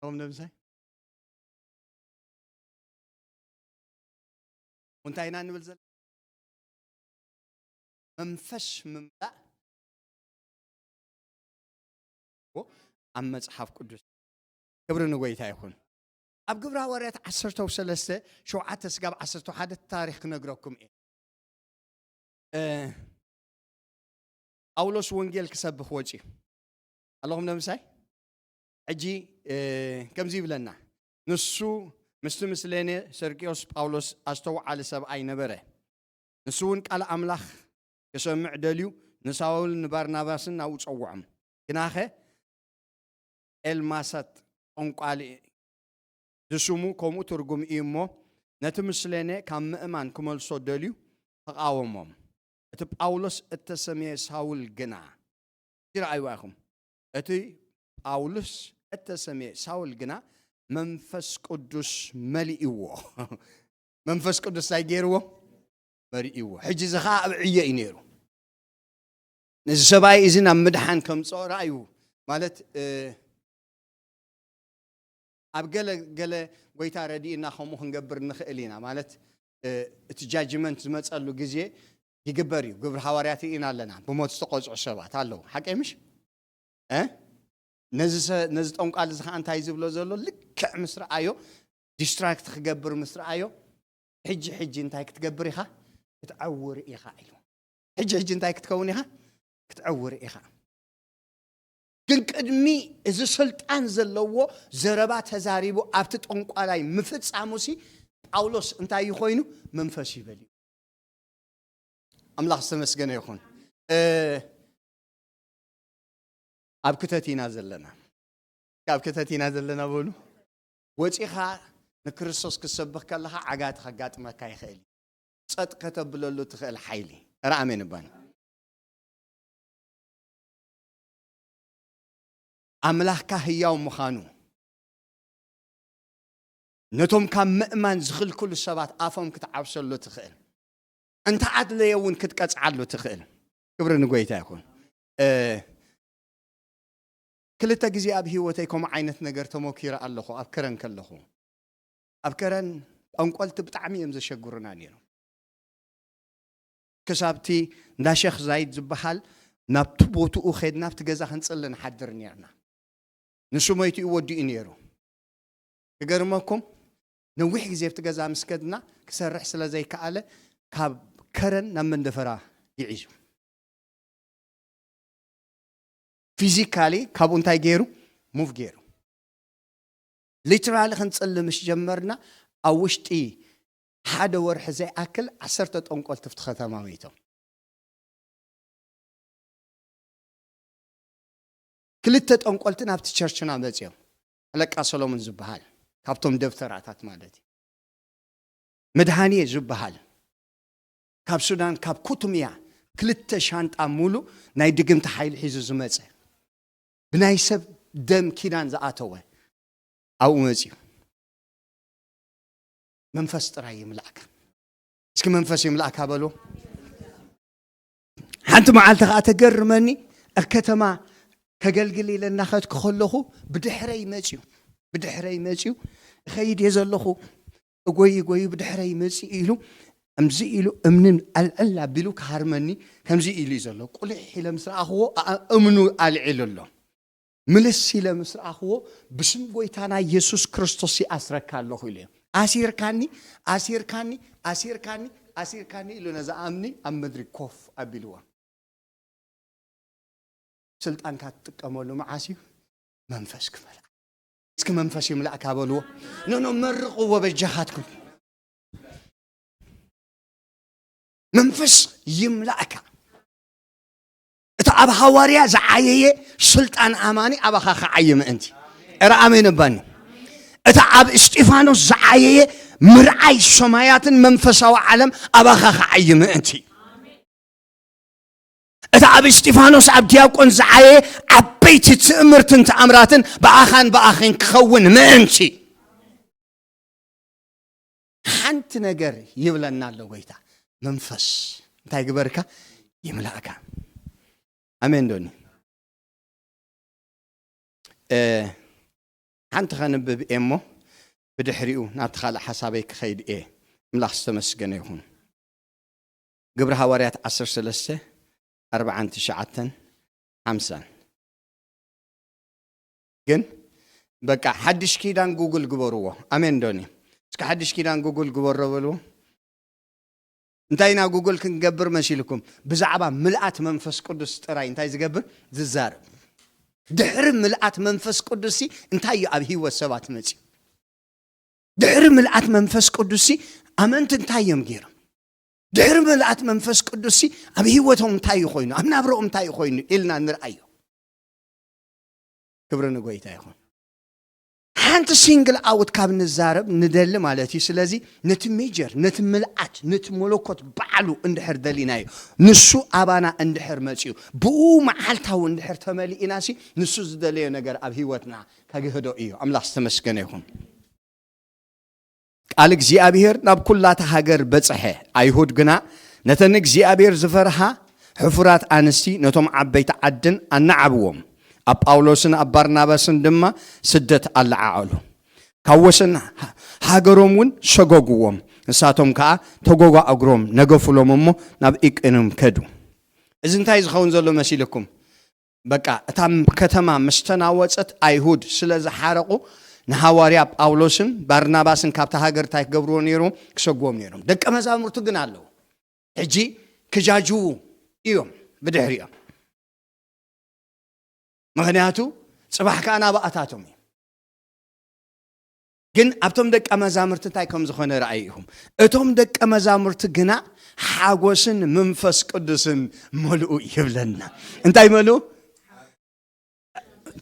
ቶም ነብሳይ እንታይ ኢና ንብል ዘለና? መንፈስ ምምላእ ኣብ መጽሓፍ ቅዱስ። ክብሪ ንጎይታ ይኹን። ኣብ ግብረ ሃዋርያት ዓሰርተ ሰለስተ፣ ሸውዓተ ስጋብ ዓሰርተ ሓደ ታሪኽ ክነግረኩም እየ። እ፣ ጳውሎስ ወንጌል ክሰብኽ ወጺኡ። ኣለኹም ነምሳይ? ሕጂ፣ እ፣ ከምዚ ይብለና። ንሱ ምስቲ ምስሌኔ ሰርቅዮስ ጳውሎስ ኣስተውዓሊ ሰብኣይ ነበረ። ንሱ እውን ቃል ኣምላኽ ክሰምዕ ደልዩ ንሳውል ንባርናባስን ናብኡ ጸውዖም። ግናኸ ኤልማሳት ጠንቋሊ ዝስሙ ከምኡ ትርጉም እዩ እሞ፣ ነቲ ምስሌኔ ካብ ምእማን ክመልሶ ደልዩ ተቓወሞም። እቲ ጳውሎስ እተሰምየ ሳውል ግና፣ እዚ ረኣይዋ ኢኹም፣ እቲ ጳውሎስ እተሰምየ ሳውል ግና መንፈስ ቅዱስ መሊእዎ። መንፈስ ቅዱስ እንታይ ገይርዎ? መሊእዎ። ሕጂ እዚ ኸዓ ኣብ ዕዮ እዩ ነይሩ። ነዚ ሰብኣይ እዚ ናብ ምድሓን ከምፅኦ ረኣዩ። ማለት ኣብ ገለ ገለ ጎይታ ረድእና ከምኡ ክንገብር ንኽእል ኢና። ማለት እቲ ጃጅመንት ዝመፀሉ ግዜ ይግበር እዩ። ግብሪ ሃዋርያት ርኢና ኣለና። ብሞት ዝተቆፅዑ ሰባት ኣለዉ። ሓቀይ ምሽ? ነዚ ጠንቋል እዚ ከዓ እንታይ ዝብሎ ዘሎ? ልክዕ ምስ ረኣዮ፣ ዲስትራክት ክገብር ምስ ረኣዮ፣ ሕጂ ሕጂ እንታይ ክትገብር ኢኻ? ክትዐውር ኢኻ ኢሉ። ሕጂ ሕጂ እንታይ ክትከውን ኢኻ? ክትዐውር ኢኻ። ግን ቅድሚ እዚ ስልጣን ዘለዎ ዘረባ ተዛሪቡ ኣብቲ ጠንቋላይ ምፍፃሙሲ፣ ጳውሎስ እንታይ እዩ ኮይኑ? መንፈስ ይበል እዩ። ኣምላኽ ዝተመስገነ ይኹን። ኣብ ክተት ኢና ዘለና። ካብ ክተት ኢና ዘለና በሉ። ወፂኻ ንክርስቶስ ክትሰብኽ ከለኻ ዓጋቲ ከጋጥመካ ይኽእል እዩ። ፀጥ ከተብለሉ ትኽእል ሓይሊ። ኧረ ኣሜን እባኒ። ኣምላኽካ ህያው ምዃኑ፣ ነቶም ካብ ምእማን ዝኽልክሉ ሰባት ኣፎም ክትዓብሰሉ ትኽእል። እንተ ኣድለየ እውን ክትቀጽዓሉ ትኽእል። ክብሪ ንጎይታ ይኹን። ክልተ ግዜ ኣብ ህይወተይ ከምኡ ዓይነት ነገር ተሞኪረ ኣለኹ። ኣብ ከረን ከለኹ፣ ኣብ ከረን ጠንቆልቲ ብጣዕሚ እዮም ዘሸግሩና ነይሮም። ክሳብቲ እንዳ ሸኽ ዛይድ ዝበሃል ናብቲ ቦትኡ ኸድና ኣብቲ ገዛ ክንጽሊ ንሓድር ነርና። ንሱ ሞይቱ እዩ ወዲኡ ነይሩ። ክገርመኩም፣ ነዊሕ ግዜ ኣብቲ ገዛ ምስ ከድና ክሰርሕ ስለ ዘይከኣለ ካብ ከረን ናብ መንደፈራ ግዒዙ። ፊዚካሊ ካብኡ እንታይ ገይሩ? ሙቭ ገይሩ። ሊትራሊ ክንጽሊ ምስ ጀመርና ኣብ ውሽጢ ሓደ ወርሒ ዘይኣክል ዓሰርተ ጠንቆልቲ ኣብቲ ከተማ ሞይቶም። ክልተ ጠንቆልቲ ናብቲ ቸርችና መጽዮም። ኣለቃ ሰሎሞን ዝበሃል ካብቶም ደብተራታት ማለት እዩ። መድሃንየ ዝበሃል ካብ ሱዳን ካብ ኩቱምያ ክልተ ሻንጣ ሙሉ ናይ ድግምቲ ሓይሊ ሒዙ ዝመጸ ብናይ ሰብ ደም ኪዳን ዝኣተወ ኣብኡ መጽዩ። መንፈስ ጥራይ ይምላእካ። እስኪ መንፈስ ይምላእካ በሉ። ሓንቲ መዓልቲ ከዓ ተገርመኒ። ኣብ ከተማ ከገልግል ኢለ እናኸድኩ ከለኹ ብድሕረይ መፅዩ፣ ብድሕረይ መፅዩ። እኸይድ እየ ዘለኹ፣ እጎይ እጎይ ብድሕረይ መፅዩ ኢሉ፣ ከምዚ ኢሉ እምንን ኣልዕል ኣቢሉ ክሃርመኒ ከምዚ ኢሉ እዩ ዘሎ። ቁልሕ ኢለ ምስ ረኣኽዎ፣ ኣኣ፣ እምኑ ኣልዒሉ ኣሎ። ምልስ ኢለ ምስ ረኣኽዎ፣ ብስም ጎይታና ኢየሱስ ክርስቶስ ይኣስረካ ኣለኹ ኢሉ እዩ። ኣሲርካኒ፣ ኣሲርካኒ፣ ኣሲርካኒ፣ ኣሲርካኒ ኢሉ ነዛ እምኒ ኣብ ምድሪ ኮፍ ኣቢልዋ። ስልጣንካ ትጥቀመሉ መዓስ እዩ? መንፈስ ክመልኣ። እስኪ መንፈስ ይምላእካ በልዎ። ኖ ኖ፣ መርቕዎ በጃኻትኩም። መንፈስ ይምላእካ። እቲ ኣብ ሃዋርያ ዝዓየየ ስልጣን ኣማኒ ኣባኻ ክዓይ ምእንቲ። እረ ኣሜን እባኒ። እቲ ኣብ እስጢፋኖስ ዝዓየየ ምርዓይ ሰማያትን መንፈሳዊ ዓለም ኣባኻ ክዓይ ምእንቲ። እቲ ኣብ እስጢፋኖስ ኣብ ዲያቆን ዝዓየየ ዓበይቲ ትእምርትን ተኣምራትን ብኣኻን ብኣኺን ክኸውን ምእንቲ። ሓንቲ ነገር ይብለና ኣሎ ጎይታ። መንፈስ እንታይ ግበርካ? ይምላእካ። ኣሜን ዶኒ? እ፣ ሓንቲ ከንብብ እየ እሞ ብድሕሪኡ ናብቲ ካልእ ሓሳበይ ክኸይድ እየ። ኣምላኽ ዝተመስገነ ይኹን። ግብሪ ሃዋርያት ዓሰርተ ሰለስተ፣ ኣርብዓን ትሽዓተን ሓምሳን። ግን በቃ ሓድሽ ኪዳን ጉግል ግበርዎ። ኣሜን ዶኒ? እስኪ ሓድሽ ኪዳን ጉግል ግበሮ በልዎ። እንታይ ኢና ጉግል ክንገብር መሲልኩም? ብዛዕባ ምልኣት መንፈስ ቅዱስ ጥራይ እንታይ ዝገብር? ዝዛረብ። ድሕሪ ምልኣት መንፈስ ቅዱስ ሲ እንታይ እዩ ኣብ ህይወት ሰባት መፅዩ? ድሕሪ ምልኣት መንፈስ ቅዱስ ሲ ኣመንቲ እንታይ እዮም ገይሮም? ድሕሪ ምልኣት መንፈስ ቅዱስ ሲ ኣብ ህይወቶም እንታይ እዩ ኮይኑ? ኣብ ናብረኦም እንታይ እዩ ኮይኑ? ኢልና ንርኣዮ። ክብሪ ንጎይታ ይኹን። ሓንቲ ሲንግል ኣውት ካብ ንዛረብ ንደሊ ማለት እዩ። ስለዚ ነቲ ሜጀር፣ ነቲ ምልኣት፣ ነቲ መለኮት ባዕሉ እንድሕር ደሊናዮ፣ ንሱ ኣባና እንድሕር መጺኡ፣ ብኡ መዓልታዊ እንድሕር ተመሊእናሲ፣ ንሱ ዝደለዮ ነገር ኣብ ህይወትና ከግህዶ እዩ። ኣምላኽ ዝተመስገነ ይኹን። ቃል እግዚኣብሔር ናብ ኩላታ ሃገር በጽሐ። ኣይሁድ ግና ነተን እግዚኣብሔር ዝፈርሃ ሕፉራት ኣንስቲ ነቶም ዓበይቲ ዓድን ኣናዓብዎም። ኣብ ጳውሎስን ኣብ ባርናባስን ድማ ስደት ኣለዓዓሉ። ካብ ወሰን ሃ-፣ ሃገሮም እውን ሰጎግዎም። ንሳቶም ከኣ ተጎጓ እግሮም ነገፉሎም እሞ ናብ ኢቅንም ከዱ። እዚ እንታይ ዝኸውን ዘሎ መሲልኩም? በቃ እታ ከተማ ምስ ተናወጸት ኣይሁድ ስለ ዝሓረቑ ንሃዋርያ ጳውሎስን ባርናባስን ካብታ ሃገር እንታይ ክገብርዎ ነይሮም? ክሰግዎም ነይሮም። ደቀ መዛሙርቱ ግን ኣለዉ። ሕጂ ክጃጅዉ እዮም ብድሕሪኦም። ምኽንያቱ ጽባሕ ከኣ ናባኣታቶም እዩ። ግን ኣብቶም ደቀ መዛሙርቲ እንታይ ከም ዝኾነ ረኣዩ ኢኹም። እቶም ደቀ መዛሙርቲ ግና ሓጎስን መንፈስ ቅዱስን መልኡ ይብለና። እንታይ መልኡ?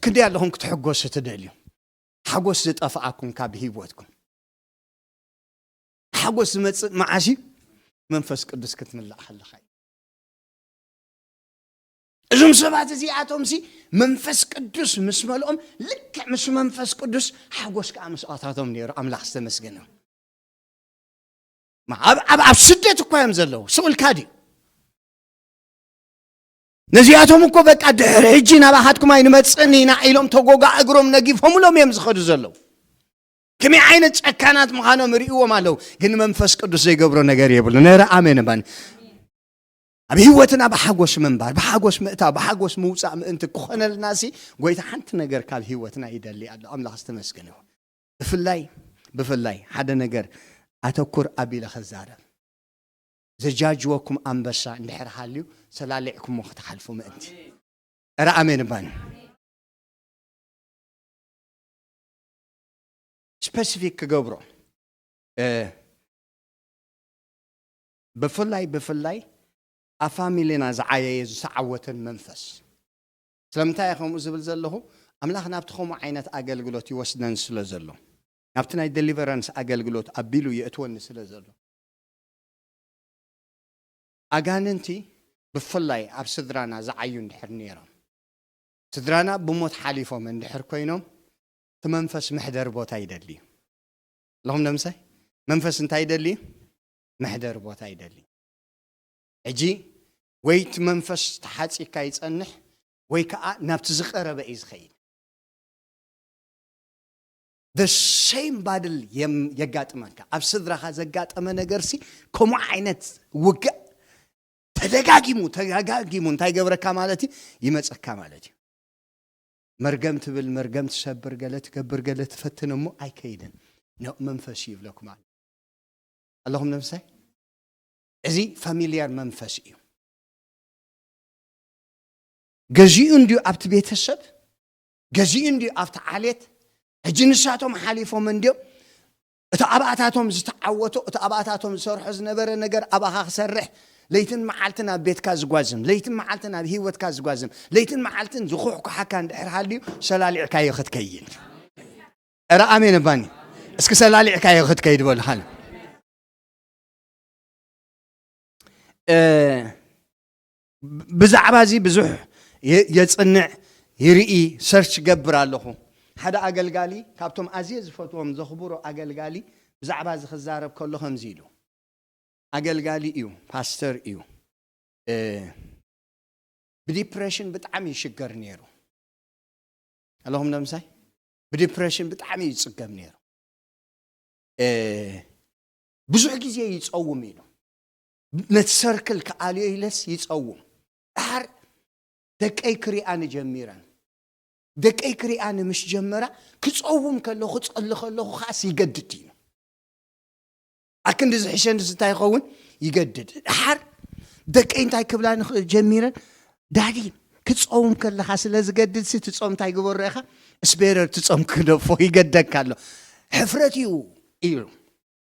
ክንደይ ኣለኹም ክትሕጎሱ ትደልዩ? ሓጎስ ዝጠፍኣኩም ካብ ህይወትኩም። ሓጎስ ዝመጽእ መዓስ እዩ? መንፈስ ቅዱስ ክትምላእ ከለኻ እዩ። እዞም ሰባት እዚኣቶም ሲ መንፈስ ቅዱስ ምስ መልኦም፣ ልክዕ ምስ መንፈስ ቅዱስ ሓጎስ ከኣ ምስኣታቶም ነይሩ። ኣምላኽ ዝተመስገነ ይሁን። ማ-፣ ኣብ፣ ኣብ፣ ኣብ ስደት እኳ እዮም ዘለዉ። ስቕ ኢልካ ድዩ? ነዚኣቶም እኮ በቃ ድሕሪ ሕጂ ናባኻትኩም ኣይንመጽእን ኢና ኢሎም ተጎጋ እግሮም ነጊፎምሎም እዮም ዝኸዱ ዘለዉ። ከመይ ዓይነት ጨካናት ምዃኖም ርእይዎም ኣለዉ። ግን መንፈስ ቅዱስ ዘይገብሮ ነገር የብሉን። ነረ ኣሜን እባኒ። ኣብ ህይወትና ብሓጎስ ምንባር፣ ብሓጎስ ምእታው፣ ብሓጎስ ምውጻእ ምእንቲ ክኾነልና ሲ፣ ጎይታ ሓንቲ ነገር ካብ ህይወትና ይደሊ ኣሎ። ኣምላኽ ዝተመስገነ ይኹን። ብፍላይ፣ ብፍላይ ሓደ ነገር ኣተኩር ኣቢለ ክዛረብ። ዘጃጅወኩም ኣንበሳ እንድሕር ሃልዩ፣ ሰላሊዕኩሞ ክትሓልፉ ምእንቲ። እረ ኣሜን እባኒ። ስፐሲፊክ ክገብሮ፣ እ፣ ብፍላይ፣ ብፍላይ ኣብ ፋሚሊና ዝዓየየ ዝተዓወተን መንፈስ። ስለምንታይ እየ ከምኡ ዝብል ዘለኹ? ኣምላኽ ናብቲ ከምኡ ዓይነት ኣገልግሎት ይወስደን ስለ ዘሎ፣ ናብቲ ናይ ደሊቨራንስ ኣገልግሎት ኣቢሉ የእትወኒ ስለ ዘሎ። ኣጋንንቲ ብፍላይ ኣብ ስድራና ዝዓዩ እንድሕር ነይሮም፣ ስድራና ብሞት ሓሊፎም እንድሕር ኮይኖም፣ እቲ መንፈስ መሕደሪ ቦታ ይደሊ እዩ። ኣለኹም ደምሳይ? መንፈስ እንታይ ይደሊ እዩ? መሕደሪ ቦታ ይደሊ። ሕጂ ወይ እቲ መንፈስ ተሓጺካ ይጸንሕ፣ ወይ ከኣ ናብቲ ዝቐረበ እዩ ዝኸይድ። The same battle የም-፣ የጋጥመካ። ኣብ ስድራኻ ዘጋጠመ ነገርሲ ከምኡ ዓይነት ውግእ ተደጋጊሙ፣ ተደጋጊሙ እንታይ ይገብረካ ማለት እዩ? ይመጸካ ማለት እዩ። መርገም ትብል፣ መርገም ትሰብር፣ ገለ ትገብር፣ ገለ ትፈትን እሞ ኣይከይድን። ኖ፣ መንፈስ እዩ ይብለኩም ኣሎ። ኣለኹም ነምሳይ? እዚ ፋሚልያር መንፈስ እዩ። ገዚኡ እንድዩ ኣብቲ ቤተሰብ፣ ገዚኡ እንድዩ ኣብቲ ዓሌት። ሕጂ ንሳቶም ሓሊፎም እንድዮም። እቲ ኣብኣታቶም ዝተዓወቶ፣ እቲ ኣብኣታቶም ዝሰርሖ ዝነበረ ነገር ኣባኻ ክሰርሕ፣ ለይትን መዓልትን ኣብ ቤትካ ዝጓዝም፣ ለይትን መዓልትን ኣብ ህይወትካ ዝጓዝም፣ ለይትን መዓልትን ዝኹሕኩሓካ እንድሕር ሃልዩ፣ ሰላሊዕካዮ ክትከይድ። እረ ኣሜን እባኒ። እስኪ ሰላሊዕካዮ ክትከይድ በሉ፣ ሃለ። እ፣ ብዛዕባ እዚ ብዙሕ የ-፣ የጽንዕ፣ ይርኢ፣ ሰርች ገብር ኣለኹ። ሓደ ኣገልጋሊ፣ ካብቶም ኣዝየ ዝፈትዎም ዘኽብሮ ኣገልጋሊ፣ ብዛዕባ እዚ ክዛረብ ከሎ ከምዚ ኢሉ፣ ኣገልጋሊ እዩ፣ ፓስተር እዩ። እ፣ ብዲፕሬሽን ብጣዕሚ ይሽገር ነይሩ። ኣለኹም ደምሳይ? ብዲፕሬሽን ብጣዕሚ ይጽገም ነይሩ። እ፣ ብዙሕ ግዜ ይጸውም ኢሉ። ነቲ ሰርክል ክኣልዮ ኢለስ ይጸውም። ድሓር ደቀይ ክሪኣኒ ጀሚረን። ደቀይ ክሪኣኒ ምስ ጀመራ፣ ክጸውም ከለኹ፣ ክጸሊ ከለኹ ከኣስ ይገድድ እዩ። ኣክንዲ ዝሕሸ ንስ እንታይ ይኸውን? ይገድድ። ድሓር ደቀይ እንታይ ክብላኒ ኽ-፣ ጀሚረን? ዳዲ፣ ክትጸውም ከለኻ ስለ ዝገድድ ሲ ትጾም እንታይ ግበሮ ኢኻ? ስፔረር ትጾም ክደፎ ይገደካ ኣሎ። ሕፍረት እዩ፣ እዩ።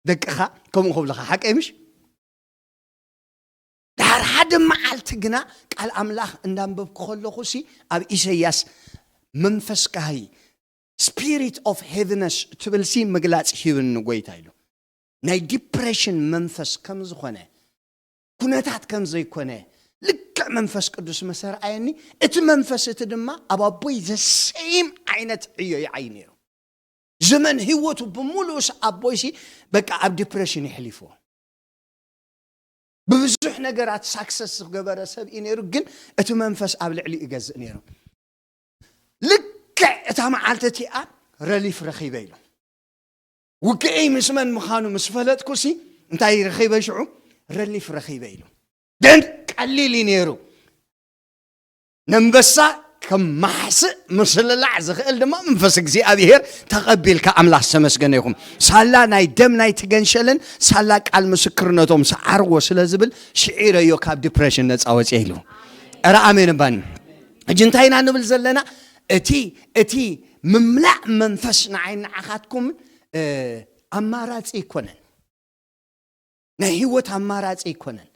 ደቅኻ ከምኡ ክብልኻ ሓቀይ ምሽ? ድሓር ሓደ መዓልቲ ግና ቃል ኣምላኽ እንዳንበብኩ ከለኹ ሲ ኣብ ኢሰያስ መንፈስ ካህይ Spirit of heaviness ትብል ሲ ምግላጽ ሂብኒ ጎይታ ኢሉ። ናይ ዲፕሬሽን መንፈስ ከም ዝኾነ፣ ኩነታት ከም ዘይኮነ፣ ልክዕ መንፈስ ቅዱስ መሰርኣየኒ። እቲ መንፈስ እቲ ድማ ኣብ ኣቦይ ዘሰይም ዓይነት ዕዮ ይዓይ ነይሩ። ዘመን ህይወቱ ብምሉኡስ ኣቦይሲ በቃ ኣብ ዲፕሬሽን ይሕሊፍዎ። ብብዙሕ ነገራት ሳክሰስ ዝገበረ ሰብ እዩ ነይሩ፣ ግን እቲ መንፈስ ኣብ ልዕሊ ይገዝእ ነይሩ። ልክዕ እታ መዓልቲ እቲኣ ረሊፍ ረኺበ ኢሉ። ውግእይ ምስ መን ምዃኑ ምስ ፈለጥኩሲ እንታይ ረኺበ? ሽዑ ረሊፍ ረኺበ ኢሉ። ደን ቀሊል እዩ ነይሩ። ነንበሳ ከም ማሕስእ ምስልላዕ ዝኽእል ድማ መንፈስ እግዚኣብሔር ተቐቢልካ ኣምላኽ ዝተመስገነ ይኹን። ሳላ ናይ ደም ናይ ትገንሸልን ሳላ ቃል ምስክርነቶም ሰዓርዎ ስለ ዝብል ሽዒረዮ ካብ ዲፕሬሽን ነፃ ወፅየ ኢሉ። ኧረ ኣሜን እባኒ። ሕጂ እንታይ ኢና ንብል ዘለና? እቲ እቲ ምምላእ መንፈስ ንዓይ ንዓኻትኩም ኣማራፂ ኣይኮነን። ናይ ህይወት ኣማራፂ ኣይኮነን።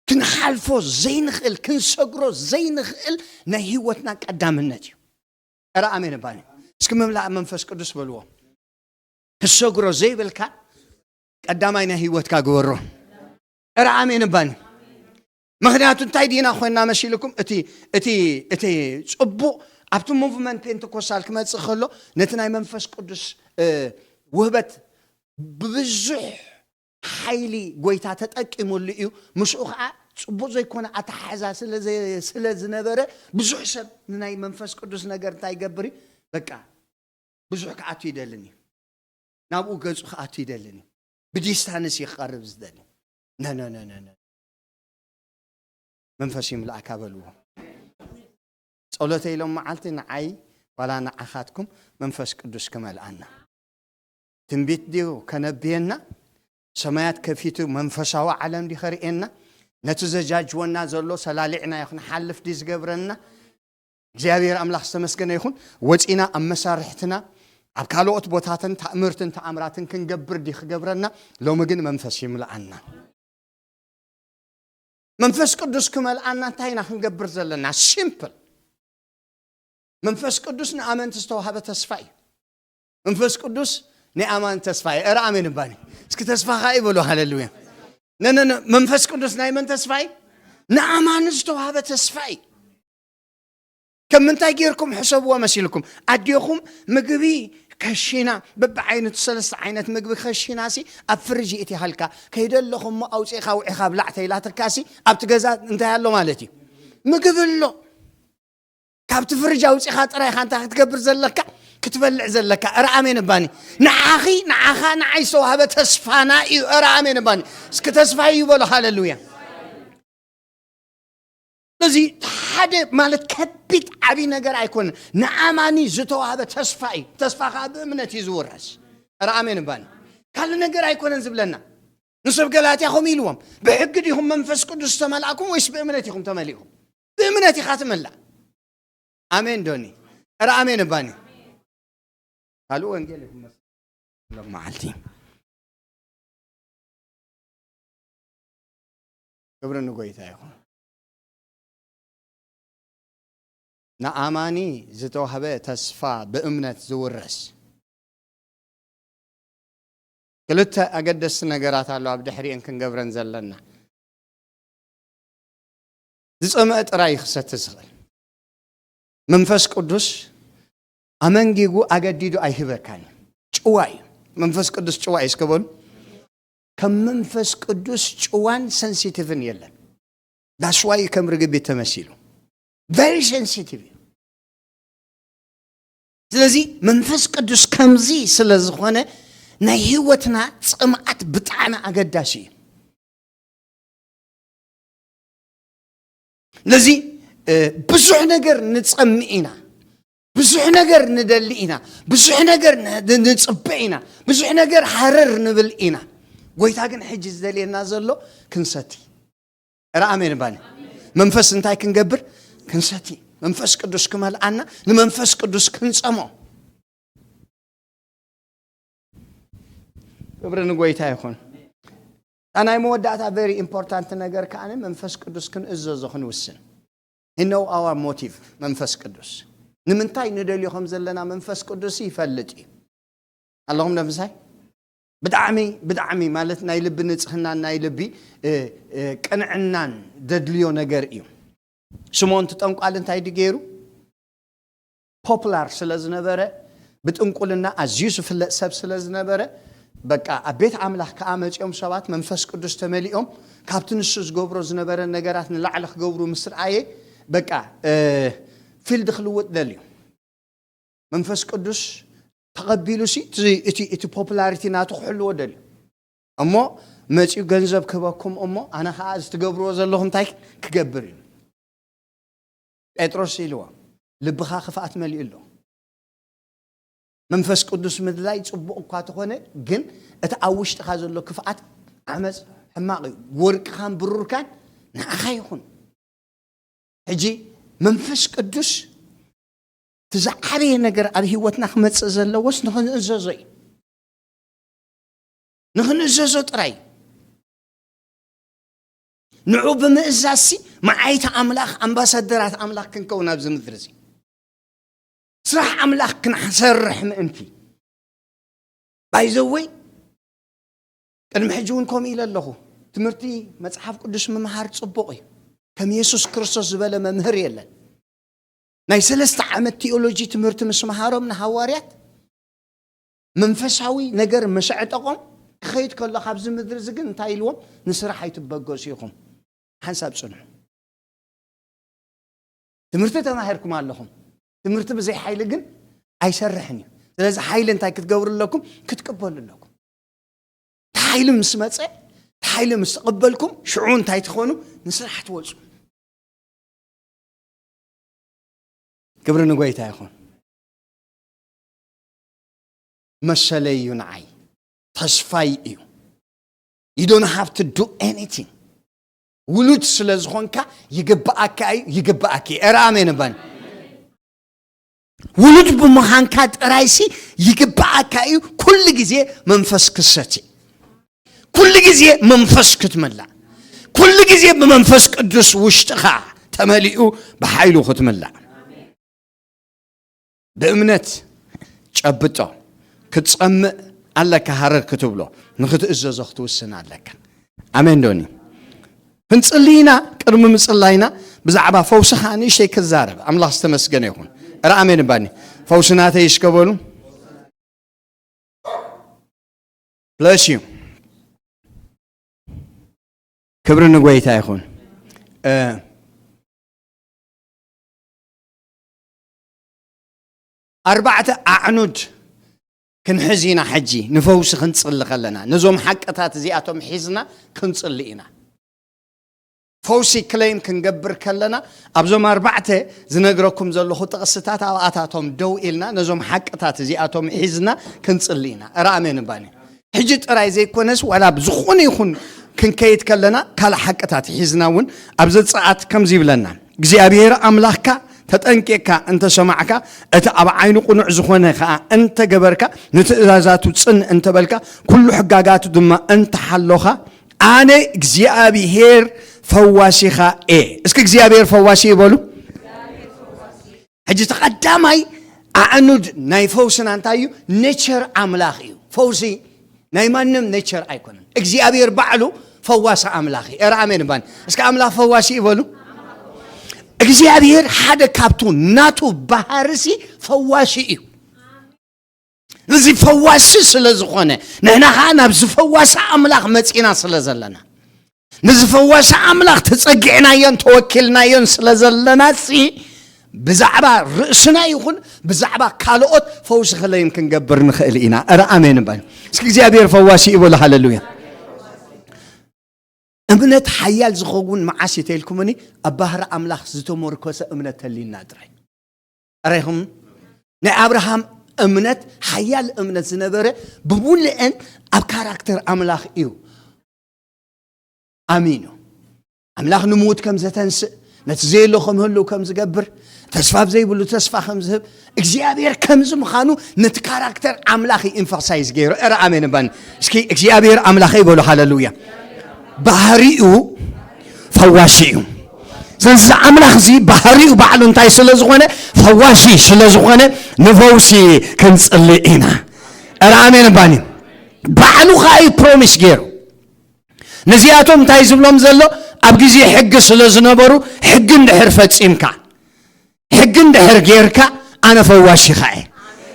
ክንሓልፎ ዘይንኽእል፣ ክንሰግሮ ዘይንኽእል ናይ ህይወትና ቀዳምነት እዩ። ኧረ ኣሜን እባኒ። እስኪ ምምላእ መንፈስ ቅዱስ በልዎ። ክሰግሮ ዘይብልካ ቀዳማይ ናይ ህይወትካ ግበሮ። ኧረ ኣሜን እባኒ። ምኽንያቱ እንታይ ዲና ኮይና መሲልኩም? እቲ እቲ እቲ ጽቡቕ ኣብቲ ሙቭመንት ፔንቴኮስታል ክመጽእ ከሎ ነቲ ናይ መንፈስ ቅዱስ ውህበት ብብዙሕ ሓይሊ ጎይታ ተጠቂሙሉ እዩ። ምስኡ ከዓ ጽቡቕ ዘይኮነ ኣተሓሕዛ ስለ ዝነበረ ብዙሕ ሰብ ንናይ መንፈስ ቅዱስ ነገር እንታይ ይገብር እዩ? በቃ ብዙሕ ክኣቱ ይደልን እዩ። ናብኡ ገጹ ክኣቱ ይደልን እዩ። ብዲስታንስ ይቐርብ ዝደሊ። ነነነነነ መንፈስ ይምላእካ በልዎ። ጸሎተ ኢሎም መዓልቲ ንዓይ ዋላ ንዓኻትኩም መንፈስ ቅዱስ ክመልኣና። ትንቢት ድዩ ከነብየና? ሰማያት ከፊቱ መንፈሳዊ ዓለም ድዩ ከርእየና? ነቲ ዘጃጅወና ዘሎ ሰላሊዕናዮ ክንሓልፍ ድዩ ዝገብረና? እግዚኣብሔር ኣምላኽ ዝተመስገነ ይኹን። ወፂና ኣብ መሳርሕትና ኣብ ካልኦት ቦታትን ታእምርትን ተኣምራትን ክንገብር ድዩ ክገብረና? ሎሚ ግን መንፈስ ይምልኣና። መንፈስ ቅዱስ ክመልኣና እንታይ ኢና ክንገብር ዘለና? ሲምፕል። መንፈስ ቅዱስ ንኣመንቲ ዝተዋህበ ተስፋ እዩ። መንፈስ ቅዱስ ናይ ኣማን ተስፋ እዩ። ኧረ ኣሜን እባኒ። እስኪ ተስፋ ኸዓ ይበሉ። ሃሌሉያ። ነነነ መንፈስ ቅዱስ ናይ መን ተስፋ እዩ? ንኣማን ዝተዋህበ ተስፋ እዩ። ከም ምንታይ ጌርኩም ሕሰብዎ መሲልኩም? ኣዴኹም ምግቢ ከሺና፣ በብዓይነቱ ሰለስተ ዓይነት ምግቢ ከሺናሲ ኣብ ፍርጅ ይእትያሃልካ፣ ከይደለኹ እሞ ኣውፂእኻ ውዒኻ ብላዕ ተይላትካሲ ኣብቲ ገዛ እንታይ ኣሎ ማለት እዩ? ምግቢ ኣሎ። ካብቲ ፍርጅ ኣውፂኻ ጥራይ ኢኻ እንታይ ክትገብር ዘለካ? ክትበልዕ ዘለካ። ኧረ ኣሜን እባኒ። ንዓኺ፣ ንዓኻ፣ ንዓይ ዝተዋህበ ተስፋና እዩ። ኧረ ኣሜን እባኒ። እስኪ ተስፋ እዩ በሎ። ሃሌሉያ። እዚ ሓደ ማለት ከቢድ ዓብዪ ነገር ኣይኮነን። ንኣማኒ ዝተዋህበ ተስፋ እዩ። ተስፋ ከዓ ብእምነት እዩ ዝውረስ። ኧረ ኣሜን እባኒ። ካልእ ነገር ኣይኮነን ዝብለና። ንሰብ ገላትያ ከምኡ ኢልዎም፣ ብሕጊ ዲኹም መንፈስ ቅዱስ ዝተመልኣኩም ወይስ ብእምነት ኢኹም ተመሊእኩም? ብእምነት ኢኻ ትምላእ። ኣሜን ዶኒ። ኧረ ኣሜን እባኒ። ካልእ ወንጌል ኢኹም መስሎም መዓልቲ። ክብሪ ንጎይታ ይኹን። ንኣማኒ ዝተዋህበ ተስፋ ብእምነት ዝውረስ። ክልተ ኣገደስቲ ነገራት ኣሎ ኣብ ድሕሪኤን ክንገብረን ዘለና። ዝጸመአ ጥራይ እዩ ክሰቲ ዝኽእል። መንፈስ ቅዱስ ኣመንጊጉ ኣገዲዱ ኣይህበካን እዩ። ጭዋ እዩ። መንፈስ ቅዱስ ጭዋ እዩ እስከ በሉ። ከም መንፈስ ቅዱስ ጭዋን ሰንሲቲቭን የለን። ዳስዋይ ከም ርግቢት ተመሲሉ ቨሪ ሴንሲቲቭ እዩ። ስለዚ መንፈስ ቅዱስ ከምዚ ስለ ዝኾነ ናይ ህይወትና ጽምኣት ብጣዕሚ ኣገዳሲ እዩ። ስለዚ ብዙሕ ነገር ንጸምእ ኢና፣ ብዙሕ ነገር ንደሊ ኢና፣ ብዙሕ ነገር ንጽበ ኢና፣ ብዙሕ ነገር ሃረር ንብል ኢና። ጎይታ ግን ሕጂ ዝደልየና ዘሎ ክንሰቲ። ረ ኣሜን ባኒ። መንፈስ እንታይ ክንገብር? ክንሰቲ። መንፈስ ቅዱስ ክመልኣና፣ ንመንፈስ ቅዱስ ክንጸሞ። ክብሪ ንጎይታ ይኹን። እታ ናይ መወዳእታ ቨሪ ኢምፖርታንት ነገር ከኣ መንፈስ ቅዱስ ክንእዘዞ ክንውስን። He know our motive፣ መንፈስ ቅዱስ። ንምንታይ ንደልዮ ከም ዘለና መንፈስ ቅዱስ ይፈልጥ እዩ። ኣለኹም ዶ ምሳይ? ብጣዕሚ፣ ብጣዕሚ ማለት ናይ ልቢ ንጽህናን ናይ ልቢ፣ እ፣ እ፣ ቅንዕናን ዘድልዮ ነገር እዩ። ስምዖን እቲ ጠንቋል እንታይ ድዩ ገይሩ? ፖፕላር ስለ ዝነበረ፣ ብጥንቁልና ኣዝዩ ዝፍለጥ ሰብ ስለ ዝነበረ፣ በቃ ኣብ ቤት ኣምላኽ ከኣ መጺኦም ሰባት መንፈስ ቅዱስ ተመሊኦም፣ ካብቲ ንሱ ዝገብሮ ዝነበረ ነገራት ንላዕሊ ክገብሩ ምስ ረኣየ፣ በቃ፣ እ፣ ፊልድ ክልውጥ ደልዩ። መንፈስ ቅዱስ ተቐቢሉ ሲ እቲ፣ እቲ፣ እቲ ፖፕላሪቲ ናቱ ክሕልዎ ደልዩ። እሞ መጺኡ ገንዘብ ክህበኩም እሞ ኣነ ኸኣ እዚ ትገብርዎ ዘለኹም እንታይ ክገብር እዩ? ጴጥሮስ ኢልዎ፣ ልብኻ ክፍኣት መሊኡ ኣሎ። መንፈስ ቅዱስ ምድላይ ጽቡቕ እኳ ተኾነ፣ ግን እቲ ኣብ ውሽጥኻ ዘሎ ክፍኣት ዓመጽ ሕማቕ እዩ። ወርቅኻን ብሩርካን ንዓኻ ይኹን። ሕጂ መንፈስ ቅዱስ እቲ ዝዓበየ ነገር ኣብ ህይወትና ክመጽእ ዘለዎስ ንኽንእዘዞ እዩ። ንኽንእዘዞ ጥራይ። ንዑ ብምእዛዝሲ መዓይቲ ኣምላኽ፣ ኣምባሳደራት ኣምላኽ ክንከውን ኣብዚ ምድሪ እዚ። ስራሕ ኣምላኽ ክንሰርሕ ምእንቲ። ባይዘወይ ቅድሚ ሕጂ እውን ከምኡ ኢለ ኣለኹ። ትምህርቲ መጽሓፍ ቅዱስ ምምሃር ጽቡቕ እዩ። ከም የሱስ ክርስቶስ ዝበለ መምህር የለን። ናይ ሰለስተ ዓመት ቲኦሎጂ ትምህርቲ ምስ መሃሮም ንሃዋርያት መንፈሳዊ ነገር መሸዕጠቖም ክኸይድ ከሎ ካብዚ ምድሪ እዚ ግን እንታይ ኢልዎም? ንስራሕ ኣይትበገሱ ኢኹም። ሓንሳብ ጽንሑ። ትምህርቲ ተማሂርኩም ኣለኹም። ትምህርቲ ብዘይ ሓይሊ ግን ኣይሰርሕን እዩ። ስለዚ ሓይሊ እንታይ ክትገብሩ ኣለኩም? ክትቅበሉ ኣለኩም። እቲ ሓይሊ ምስ መጸ፣ እቲ ሓይሊ ምስ ተቐበልኩም፣ ሽዑ እንታይ ትኾኑ? ንስራሕ ትወጹ። ክብሪ ንጎይታ ይኹን። መሰለይ እዩ ንዓይ፣ ተስፋይ እዩ። You don't have to do anything። ውሉድ ስለ ዝኾንካ ይግብኣካ እዩ፣ ይግብኣኪ እዩ። ኧረ ኣሜን እባኒ። ውሉድ ብምዃንካ ጥራይሲ ይግብኣካ እዩ። ኩሉ ግዜ መንፈስ ክሰቲ፣ ኩሉ ግዜ መንፈስ ክትምላእ፣ ኩሉ ግዜ ብመንፈስ ቅዱስ ውሽጥኻ ተመሊኡ ብሓይሉ ክትምላእ። ብእምነት ጨብጦ። ክትጸምእ ኣለካ፣ ሃረር ክትብሎ፣ ንኽትእዘዞ ክትውስን ኣለካ። ኣሜን ዶኒ? ክንጽሊ ኢና። ቅድሚ ምጽላይና ብዛዕባ ፈውሲ ኸኣ ንእሽተይ ክዛረብ። ኣምላኽ ዝተመስገነ ይኹን። ኧረ ኣሜን እባኒ። ፈውሲ ናተይ እስከ በሉ። Bless you። ክብሪ ንጎይታ ይኹን። እ፣ ኣርባዕተ ኣዕኑድ ክንሕዝ ኢና ሕጂ ንፈውሲ ክንጽሊ ከለና። ነዞም ሓቅታት እዚኣቶም ሒዝና ክንጽሊ ኢና። ፈውሲ ክለይም ክንገብር ከለና ኣብዞም ኣርባዕተ ዝነግረኩም ዘለኹ ጥቕስታት ኣብኣታቶም ደው ኢልና ነዞም ሓቅታት እዚኣቶም ሒዝና ክንጽሊ ኢና። ኧረ ኣሜን እባኒ። ሕጂ ጥራይ ዘይኮነስ ዋላ ኣብ ዝኾነ ይኹን ክንከይድ ከለና ካልእ ሓቅታት ሒዝና እውን ኣብ ዘጸኣት ከምዚ ይብለና፣ እግዚኣብሔር ኣምላኽካ ተጠንቂቕካ እንተ ሰማዕካ፣ እቲ ኣብ ዓይኑ ቅኑዕ ዝኾነ ኸኣ እንተ ገበርካ፣ ንትእዛዛቱ ጽን እንተ በልካ፣ ኩሉ ሕጋጋቱ ድማ እንተ ሓሎኻ፣ ኣነ እግዚኣብሔር ፈዋሲኻ እየ። እስኪ እግዚኣብሔር ፈዋሲ እዩ በሉ። ሕጂ እቲ ቀዳማይ ኣዕኑድ ናይ ፈውስና እንታይ እዩ? ኔቸር ኣምላኽ እዩ። ፈውሲ ናይ ማንም ኔቸር ኣይኮነን። እግዚኣብሔር ባዕሉ ፈዋሲ ኣምላኽ እዩ። ኧረ ኣሜን እባን። እስኪ ኣምላኽ ፈዋሲ እዩ በሉ። እግዚኣብሔር ሓደ ካብቱ ናቱ ባህርሲ ፈዋሲ እዩ። እዚ ፈዋሲ ስለ ዝኾነ፣ ንሕና ኸዓ ናብዚ ፈዋሲ ኣምላኽ መጺና ስለ ዘለና፣ ነዚ ፈዋሲ ኣምላኽ ተጸጊዕናዮን ተወኪልናዮን ስለ ዘለናሲ፣ ብዛዕባ ርእስና ይኹን ብዛዕባ ካልኦት ፈውሲ ክለይም ክንገብር ንኽእል ኢና። እረ ኣሜን እባ። እስኪ እግዚኣብሔር ፈዋሲ እዩ በሉ። ሃሌሉያ። እምነት ሓያል ዝኸውን መዓስ እዩ ተልኩምኒ? ኣብ ባህሪ ኣምላኽ ዝተመርኮሰ እምነት ተልዩና ጥራይ። ኣራይኹም ናይ ኣብርሃም እምነት ሓያል እምነት ዝነበረ ብሙሉአን ኣብ ካራክተር ኣምላኽ እዩ ኣሚኑ። ኣምላኽ ንምዉት ከም ዘተንስእ፣ ነቲ ዘየሎ ከም ህልው ከም ዝገብር፣ ተስፋ ኣብ ዘይብሉ ተስፋ ከም ዝህብ፣ እግዚኣብሔር ከምዚ ምዃኑ ነቲ ካራክተር ኣምላኽ እዩ ኤምፋሳይዝ ገይሩ። እረ ኣሜን እባን። እስኪ እግዚኣብሔር ኣምላኸይ በሉ። ሃሌሉያ። ባህሪኡ ፈዋሲ እዩ። ስለዚ ኣምላኽ እዚ ባህሪኡ ባዕሉ እንታይ ስለ ዝኾነ፣ ፈዋሲ ስለ ዝኾነ፣ ንፈውሲ ክንጽሊ ኢና። ኧረ ኣሜን እባኒ። ባዕሉ ኸኣ እዩ ፕሮሚስ ገይሩ። ነዚኣቶም እንታይ ዝብሎም ዘሎ? ኣብ ግዜ ሕጊ ስለ ዝነበሩ፣ ሕጊ እንድሕር ፈጺምካ፣ ሕጊ እንድሕር ጌርካ፣ ኣነ ፈዋሲኻ እየ።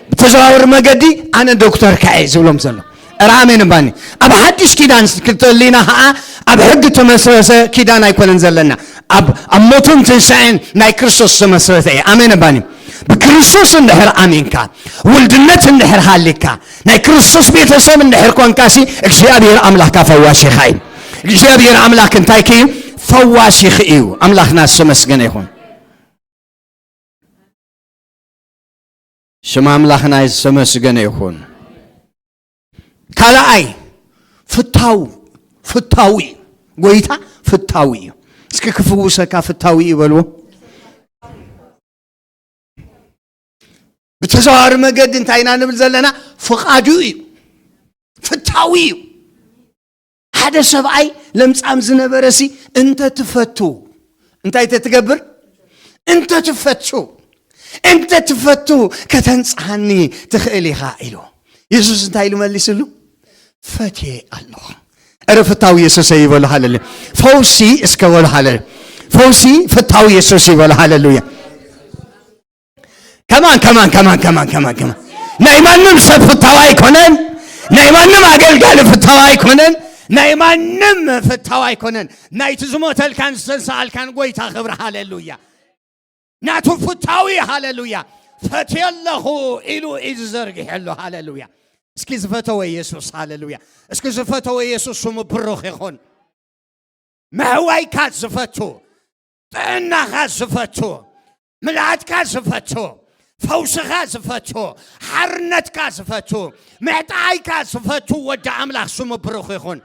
ብተዘዋወሪ መገዲ ኣነ ዶክተርካ እየ ዝብሎም ዘሎ። ኧረ ኣሜን እባኒ። ኣብ ሓድሽ ኪዳን ክትእሊና ኸዓ ኣብ ሕጊ ተመስረተ ኪዳን ኣይኮነን ዘለና። ኣብ፣ ኣብ ሞትን ትንሳኤን ናይ ክርስቶስ ተመስረተ እየ። ኣሜን እባኒ። ብክርስቶስ እንድሕር ኣሚንካ፣ ውልድነት እንድሕር ሃሊካ፣ ናይ ክርስቶስ ቤተሰብ እንድሕር ኮንካሲ፣ እግዚኣብሔር ኣምላኽካ ፈዋሲኻ እዩ። እግዚኣብሔር ኣምላኽ እንታይ ክዩ? ፈዋሲኺ እዩ። ኣምላኽና ዝተመስገነ ይኹን። ስም ኣምላኽና ዝተመስገነ ይኹን። ካልኣይ፣ ፍታው፣ ፍታው እዩ። ጎይታ ፍታው እዩ። እስኪ ክፍውሰካ ፍታው እዩ በልዎ። ብተዘዋዋሪ መገዲ እንታይ ኢና ንብል ዘለና? ፍቓዱ እዩ። ፍታው እዩ። ሓደ ሰብኣይ ለምጻም ዝነበረሲ፣ "እንተ ትፈቱ፣ እንታይ ተትገብር? እንተ ትፈቱ፣ እንተ ትፈቱ ከተንጽሃኒ ትኽእል ኢኻ" ኢሉ። የሱስ እንታይ ኢሉ መሊስሉ? "ፈትየ ኣለኹ።" እረ ፍታው የሱሰይ ይበሉ፣ ሃለሉያ። ፈውሲ እስከ በሉ፣ ሃለሉያ። ፈውሲ ፍታው የሱስ ይበሉ፣ ሃለሉያ። ከማን፣ ከማን፣ ከማን፣ ከማን፣ ከማን፣ ከማን። ናይ ማንም ሰብ ፍታው ኣይኮነን። ናይ ማንም ኣገልጋሊ ፍታው ኣይኮነን። ናይ ማንም ፍታው ኣይኮነን። ናይቲ ዝሞተልካን ዝተንስኣልካን ጎይታ ክብሪ፣ ሃለሉያ። ናቱ ፍታዊ፣ ሃለሉያ። ፈትየ ኣለኹ ኢሉ ኢዱ ዘርጊሑ ኣሎ፣ ሃለሉያ። እስኪ ዝፈተወ የሱስ፣ ሃለሉያ። እስኪ ዝፈተወ የሱስ ስሙ ብሩኽ ይኹን። ምሕዋይካ ዝፈቱ፣ ጥዕናኻ ዝፈቱ፣ ምልኣትካ ዝፈቱ፣ ፈውስኻ ዝፈቱ፣ ሓርነትካ ዝፈቱ፣ ምዕጣይካ ዝፈቱ ወዲ ኣምላኽ ስሙ ብሩኽ ይኹን።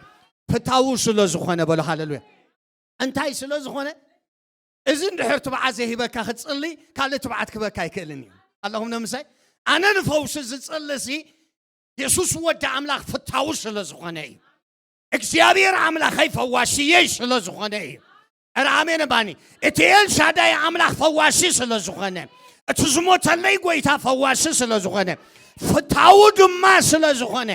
ፍታዉ ስለ ዝኾነ በሉ፣ ሃለሉያ። እንታይ ስለ ዝኾነ? እዚ እንድሕር ትብዓት ዘይሂበካ ክትጽሊ፣ ካልእ ትብዓት ክህበካ ኣይክእልን እዩ። ኣለኹም ነምሳይ? ኣነ ንፈውሲ ዝጽሊ ሲ፣ የሱስ ወዲ ኣምላኽ ፍታዉ ስለ ዝኾነ እዩ። እግዚኣብሔር ኣምላኸይ ፈዋሲየይ ስለ ዝኾነ እዩ። እረ ኣሜን እባኒ። እቲ ኤልሻዳይ ኣምላኽ ፈዋሲ ስለ ዝኾነ፣ እቲ ዝሞተለይ ጎይታ ፈዋሲ ስለ ዝኾነ፣ ፍታዉ ድማ ስለ ዝኾነ፣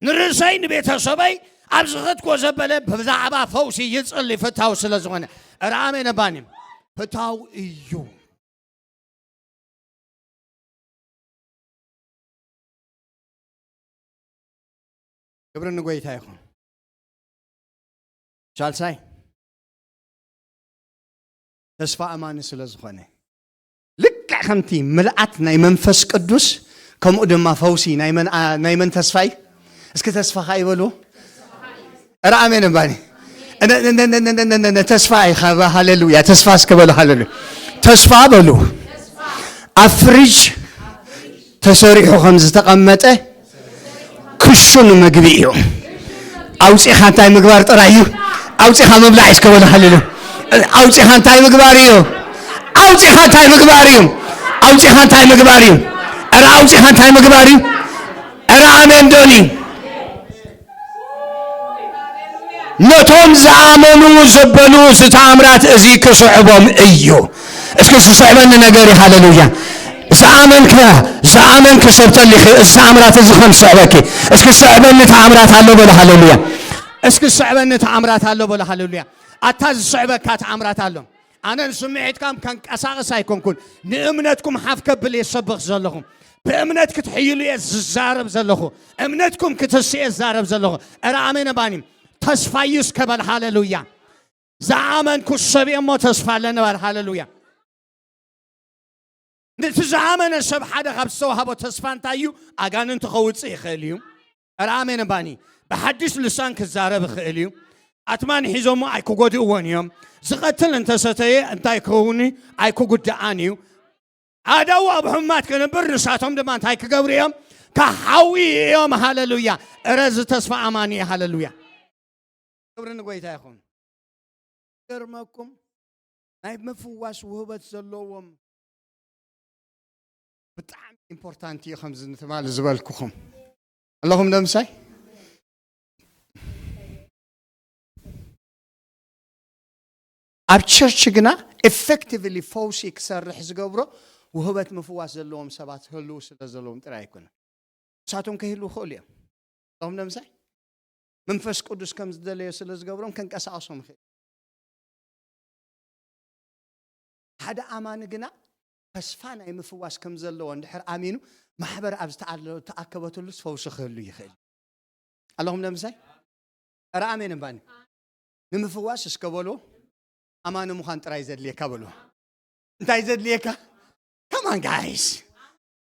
ንርእሰይ ንቤተሰበይ ኣብ ዝኸድኮ ዘበለ ብዛዕባ ፈውሲ ይጽሊ ፍታው ስለ ዝኾነ። እረ ኣሜን እባኒ። ፍታው እዩ። ክብሪ ንጎይታ ይኹን። ሻልሳይ ተስፋ ኣማኒ ስለ ዝኾነ፣ ልክዕ ከምቲ ምልኣት ናይ መንፈስ ቅዱስ፣ ከምኡ ድማ ፈውሲ ናይ መን፣ ኣ-፣ ናይ መን ተስፋ እዩ? እስኪ ተስፋኻ ይበልዎ። እረ ኣሜን እባኒ። እነ፣ እነ፣ እነ፣ እነ፣ እነ፣ እነ፣ እነ፣ ተስፋ ኢኻ፣ ሃሌሉያ። ተስፋ እስከ በሉ፣ ሃሌሉያ። ተስፋ በሉ። ኣብ ፍሪጅ ተሰሪሑ ከም ዝተቐመጠ ክሹን ምግቢ እዩ። ኣውፂኻ እንታይ ምግባር ጥራይ እዩ? ኣውፂኻ ምብላዕ እስከ በሉ፣ ሃሌሉያ። ኣውፂኻ እንታይ ምግባር እዩ? ኣውፂኻ እንታይ ምግባር እዩ? ኣውፂኻ እንታይ ምግባር እዩ? እረ ኣውፂኻ እንታይ ምግባር እዩ? እረ ኣሜን ዶኒ። ነቶም ዝኣመኑ ዘበሉ እዚ ተኣምራት እዚ ክስዕቦም እዩ። እስኪ ዝስዕበኒ ነገር እዩ፣ ሃሌሉያ። ዝኣመንከ፣ ዝኣመንኪ ሰብ ተሊኺ፣ እዚ ተኣምራት እዚ ከም ዝስዕበኪ። እስኪ ዝስዕበኒ ተኣምራት ኣሎ በሉ፣ ሃሌሉያ። እስኪ ዝስዕበኒ ተኣምራት ኣሎ በሉ፣ ሃሌሉያ። ኣታ ዝስዕበካ ተኣምራት ኣሎ። ኣነ ንስምዒትኩም ከንቀሳቕስ ኣይኮንኩን፣ ንእምነትኩም ሓፍ ከብል እየ ዝሰብኽ ዘለኹ። ብእምነት ክትሕይሉ እየ ዝዛረብ ዘለኹ። እምነትኩም ክትስ እየ ዝዛረብ ዘለኹ። እረ ኣሜን እባኒ። ተስፋ እዩ እስከ በል፣ ሃሌሉያ። ዝኣመንኩ ሰብ እየ እሞ ተስፋ ኣለኒ በል፣ ሃሌሉያ። ነቲ ዝኣመነ ሰብ ሓደ ካብ ዝተዋህቦ ተስፋ እንታይ እዩ? ኣጋንንቲ ከውፅእ ይኽእል እዩ። እረ ኣሜን እባኒ። ብሓድሽ ልሳን ክዛረብ ይኽእል እዩ። ኣትማን ሒዞሞ ኣይክጎድእዎን እዮም። ዝቐትል እንተሰተየ እንታይ ክኸውን እዩ? ኣይክጉድኣን እዩ። ኣእዳዉ ኣብ ሕሙማት ክነብር፣ ንሳቶም ድማ እንታይ ክገብሩ እዮም? ክሓውዩ እዮም። ሃሌሉያ። እረ እዚ ተስፋ ኣማኒ እዩ። ሃሌሉያ። ክብሪ ንጎይታ ይኹን። ገርመኩም፣ ናይ ምፍዋስ ውህበት ዘለዎም ብጣዕሚ ኢምፖርታንት እዩ። ከምዚ ንትማሊ ዝበልኩኹም ኣለኹም ዶ ምሳይ? ኣብ ቸርች ግና effectively ፈውሲ ክሰርሕ ዝገብሮ ውህበት ምፍዋስ ዘለዎም ሰባት ክህልዉ ስለ ዘለዎም ጥራይ ኣይኮነን። ንሳቶም ከይህልዉ ይኽእሉ እዮም። እቶም ንምሳይ መንፈስ ቅዱስ ከም ዝደለዮ ስለ ዝገብሮም ከንቀሳቐሶም ይኽእል። ሓደ ኣማኒ ግና ተስፋ ናይ ምፍዋስ ከም ዘለዎ እንድሕር ኣሚኑ ማሕበር ኣብ ዝተኣለ- ዝተኣከበትሉስ ፈውሲ ክህሉ ይኽእል። ኣለኹም ንምሳይ? ኧረ ኣሜን እምባኒ። ንምፍዋስ እስከ በሎ ኣማኒ ምዃን ጥራይ ዘድልየካ በሎ። እንታይ ዘድልየካ? ከማን ጋይስ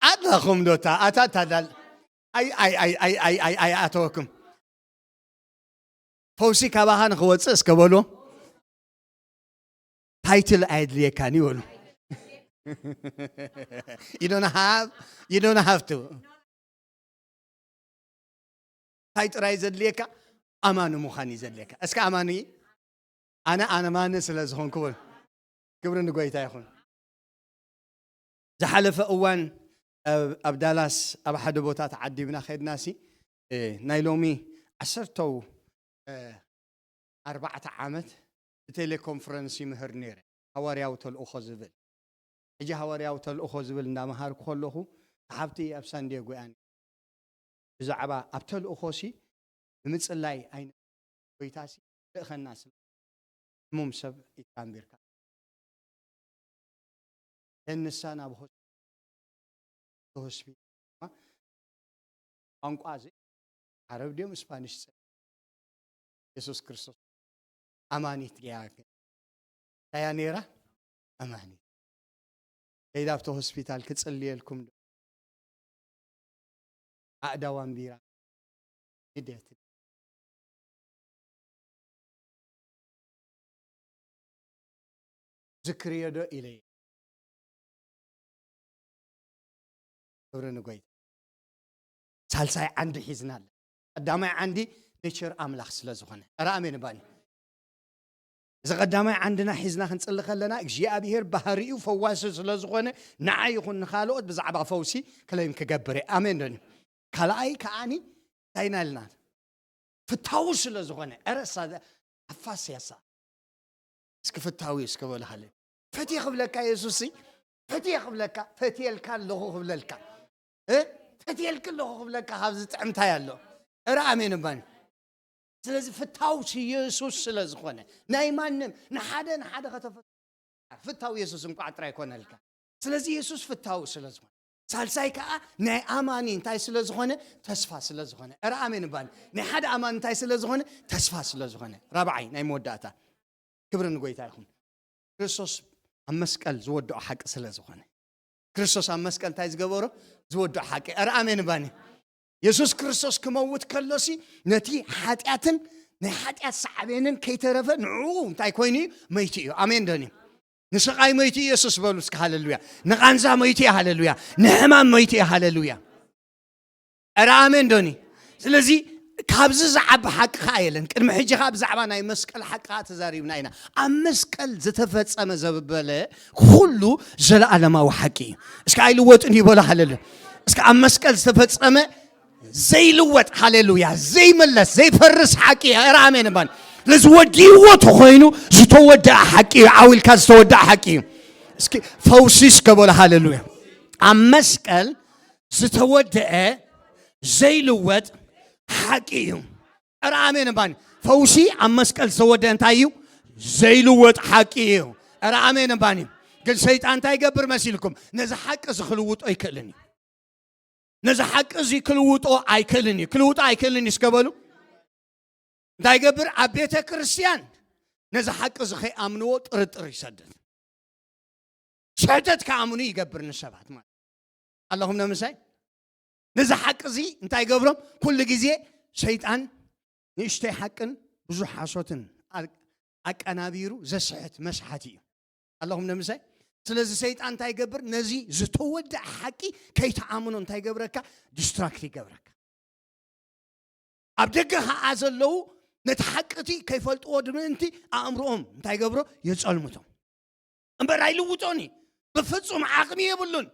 ኣለኹም ዶታ ኣታ ታዳል ኣይ ኣይ ኣይ ኣይ ኣይ ኣይ ኣይ ኣተወኩም ፈውሲ ካባኻ ንኽወፅእ እስከ በሎ። ታይትል ኣየድልየካን ይበሉ። You don't have you don't have to እንታይ ጥራይ ዘድልየካ ኣማኒ ምዃን እዩ ዘድልየካ። እስከ ኣማኒ ኣነ ኣማኒ ስለ ዝኾንኩ በሉ። ክብሪ ንጎይታ ይኹን። ዝሓለፈ እዋን ኣብ- ኣብ ዳላስ ኣብ ሓደ ቦታ ተዓዲብና ከድናሲ እ፣ ናይ ሎሚ ዓሰርተው እ፣ ኣርባዕተ ዓመት ብቴሌኮንፈረንስ ይምህር ነይረ። ሃዋርያዊ ተልእኾ ዝብል ሕጂ ሃዋርያዊ ተልእኾ ዝብል እንዳመሃርኩ ከለኹ ሓብቲ ኣብ ሳንዲየጎ እያ ነይራ። ብዛዕባ ኣብ ተልእኾሲ ብምጽላይ ኣይነ ጎይታሲ ልእኸና ስለ ሕሙም ሰብ ኢልካ ኣንቢርካ ደንሳ ናብ ሆስ- ሆስፒታል ቋንቋ እዚ ዓረብ ድዮም ስፓኒሽ ጽ- የሱስ ክርስቶስ ኣማኒት ገያ ታያ ነይራ ኣማኒት ከይዳ ኣብቲ ሆስፒታል ክጽልየልኩም ዶ ኣእዳው ኣንቢራ ንደት ዝክርዮ ዶ ኢለየ ክብሪ ንጎይታ ሳልሳይ ዓንዲ ሒዝና ኣለ ቀዳማይ ዓንዲ ኔቸር ኣምላኽ ስለ ዝኾነ ኧረ ኣሜን ባኒ እዚ ቀዳማይ ዓንድና ሒዝና ክንጽሊ ከለና እግዚኣብሔር ባህሪኡ ፈዋሲ ስለ ዝኾነ ንዓ ይኹን ንኻልኦት ብዛዕባ ፈውሲ ክለይም ክገብር እየ ኣሜን ዶኒ ካልኣይ ከዓኒ እንታይ ኢና ኢልና ፍታዊ ስለ ዝኾነ ኧረ እሳ ኣፋስያሳ እስኪ ፍታዊ እስከ በልሃለ ፈትየ ክብለካ የሱስ ፈትየ ክብለካ ፈትየልካ ኣለኹ ክብለልካ እ? ፈትየልክ ኣለኹ ክብለካ ካብዚ ጥዕምታይ ኣሎ ኧረ ኣሜን እባኒ ስለዚ ፍታውስ የሱስ ስለ ዝኾነ ናይ ማንም ንሓደ ንሓደ ከተፈ ፍታው የሱስ እንኳዕ ጥራይ ኮነልካ ስለዚ የሱስ ፍታው ስለ ዝኾነ ሳልሳይ ከዓ ናይ ኣማኒ እንታይ ስለ ዝኾነ ተስፋ ስለ ዝኾነ ኧረ ኣሜን እባኒ ናይ ሓደ ኣማኒ እንታይ ስለ ዝኾነ ተስፋ ስለ ዝኾነ ራብዓይ ናይ መወዳእታ ክብሪ ንጎይታ ይኹን ክርስቶስ ኣብ መስቀል ዝወድኦ ሓቂ ስለ ዝኾነ ክርስቶስ ኣብ መስቀል እንታይ ዝገበሮ ዝወድኦ ሓቂ ኧረ ኣሜን ባኒ የሱስ ክርስቶስ ክመውት ከሎሲ ነቲ ሓጢኣትን ናይ ሓጢኣት ሳዕቤንን ከይተረፈ ንዕኡ እንታይ ኮይኑ እዩ መይቲ እዩ ኣሜን ዶኒ ንስቓይ መይቲ የሱስ በሉ እስከ ሃለሉያ ንቓንዛ መይቲ ሃለሉያ ንሕማም መይቲ ሃለሉያ ኧረ ኣሜን ዶኒ ስለዚ ካብዚ ዝዓቢ ሓቂ ከዓ የለን ቅድሚ ሕጂ ከዓ ብዛዕባ ናይ መስቀል ሓቂ ከዓ ተዛሪብና ኢና ኣብ መስቀል ዝተፈፀመ ዘበለ ኩሉ ዘለኣለማዊ ሓቂ እዩ እስከ ኣይልወጥን ይበሎ ሃለሉ እስከ ኣብ መስቀል ዝተፈፀመ ዘይልወጥ ሃሌሉያ ዘይምለስ ዘይፈርስ ሓቂ እዩ ኧረ ኣሜን እባን ስለዚ ወዲእዎ ተኮይኑ ዝተወደኣ ሓቂ እዩ ዓው ኢልካ ዝተወደኣ ሓቂ እዩ እስኪ ፈውሲ እስከ በሎ ሃሌሉያ ኣብ መስቀል ዝተወደአ ዘይልወጥ ሓቂ እዩ። ኧረ ኣሜን እባኒ። ፈውሲ ኣብ መስቀል ዝተወደአ እንታይ እዩ? ዘይልወጥ ሓቂ እዩ። ኧረ ኣሜን እባኒ። ግን ሰይጣን እንታይ ይገብር መሲልኩም? ነዚ ሓቂ እዚ ክልውጦ ኣይክእልን እዩ። ነዚ ሓቂ እዚ ክልውጦ ኣይክእልን እዩ። ክልውጦ ኣይክእልን እዩ እስከ በሉ። እንታይ ይገብር? ኣብ ቤተ ክርስቲያን ነዚ ሓቂ እዚ ከይኣምንዎ ጥርጥር ይሰድድ። ስሕተት ክኣምኑ ይገብር ንሰባት ማለት ኣለኹም ነምሳይ ነዚ ሓቂ እዚ እንታይ ይገብሮም ኩሉ ግዜ ሰይጣን ንእሽተይ ሓቅን ብዙሕ ሓሶትን ኣቀናቢሩ ዘስሕት መስሓት እዩ ኣለኹም ነምሳይ ስለዚ ሰይጣን እንታይ ይገብር ነዚ ዝተወደአ ሓቂ ከይተኣምኖ እንታይ ይገብረካ ዲስትራክት ይገብረካ ኣብ ደገ ኸዓ ዘለዉ ነቲ ሓቂ እቲ ከይፈልጥዎ ብምእንቲ ኣእምሮኦም እንታይ ይገብሮ የጸልምቶም እምበር ኣይልውጦን እዩ ብፍጹም ዓቕሚ የብሉን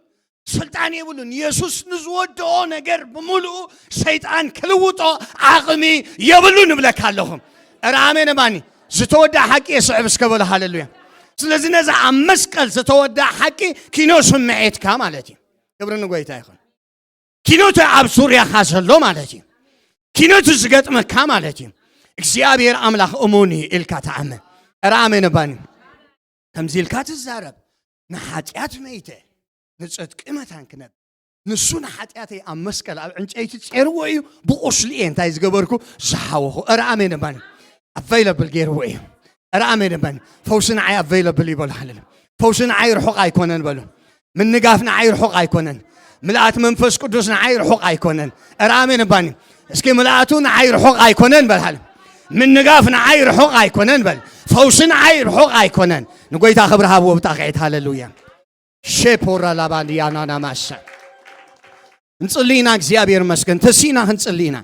ስልጣን የብሉን የሱስ ንዝወደኦ ነገር ብምሉኡ ሰይጣን ክልውጦ ዓቕሚ የብሉን እብለካ ኣለኹም እረ ኣሜን እማኒ ዝተወደኣ ሓቂ የስዕብ እስከ በሎ ሃሌሉያ ስለዚ ነዚ ኣብ መስቀል ዝተወደኣ ሓቂ ኪኖ ስምዒትካ ማለት እዩ። ክብሪ ንጎይታ ይኹን። ኪኖ እቲ ኣብ ዙርያኻ ዘሎ ማለት እዩ። ኪኖ እቲ ዝገጥመካ ማለት እዩ። እግዚኣብሔር ኣምላኽ እሙን እዩ ኢልካ ተኣምን። ኧረ ኣሜን እባኒ። ከምዚ ኢልካ ትዛረብ። ንሓጢኣት መይተ፣ ንጽድቂ መታን ክነብ። ንሱ ንሓጢኣተይ ኣብ መስቀል ኣብ ዕንጨይቲ ጼርዎ እዩ። ብቁስሊ እየ እንታይ ዝገበርኩ? ዝሓወኹ። ኧረ ኣሜን እባኒ። ኣቨይለብል ገይርዎ እዩ። ኧረ ኣሜን እባኒ። ፈውሲ ንዓይ ኣቨይለብል እዩ በሉ። ሃሌሉያ። ፈውሲ ንዓይ ርሑቕ ኣይኮነን በሉ። ምንጋፍ ንዓይ ርሑቕ ኣይኮነን። ምልኣት መንፈስ ቅዱስ ንዓይ ርሑቕ ኣይኮነን። ኧረ ኣሜን እባኒ። እስኪ ምልኣቱ ንዓይ ርሑቕ ኣይኮነን በል። ሃሌ ምንጋፍ ንዓይ ርሑቕ ኣይኮነን በል። ፈውሲ ንዓይ ርሑቕ ኣይኮነን። ንጎይታ ክብሪ ሃብዎ ብጣቕዒት። ሃሌሉያ። ሼፖራ ላባንዲያናና ማሳ እንጽሊ ኢና። እግዚኣብሔር መስገን ተሲና ክንጽሊ ኢና።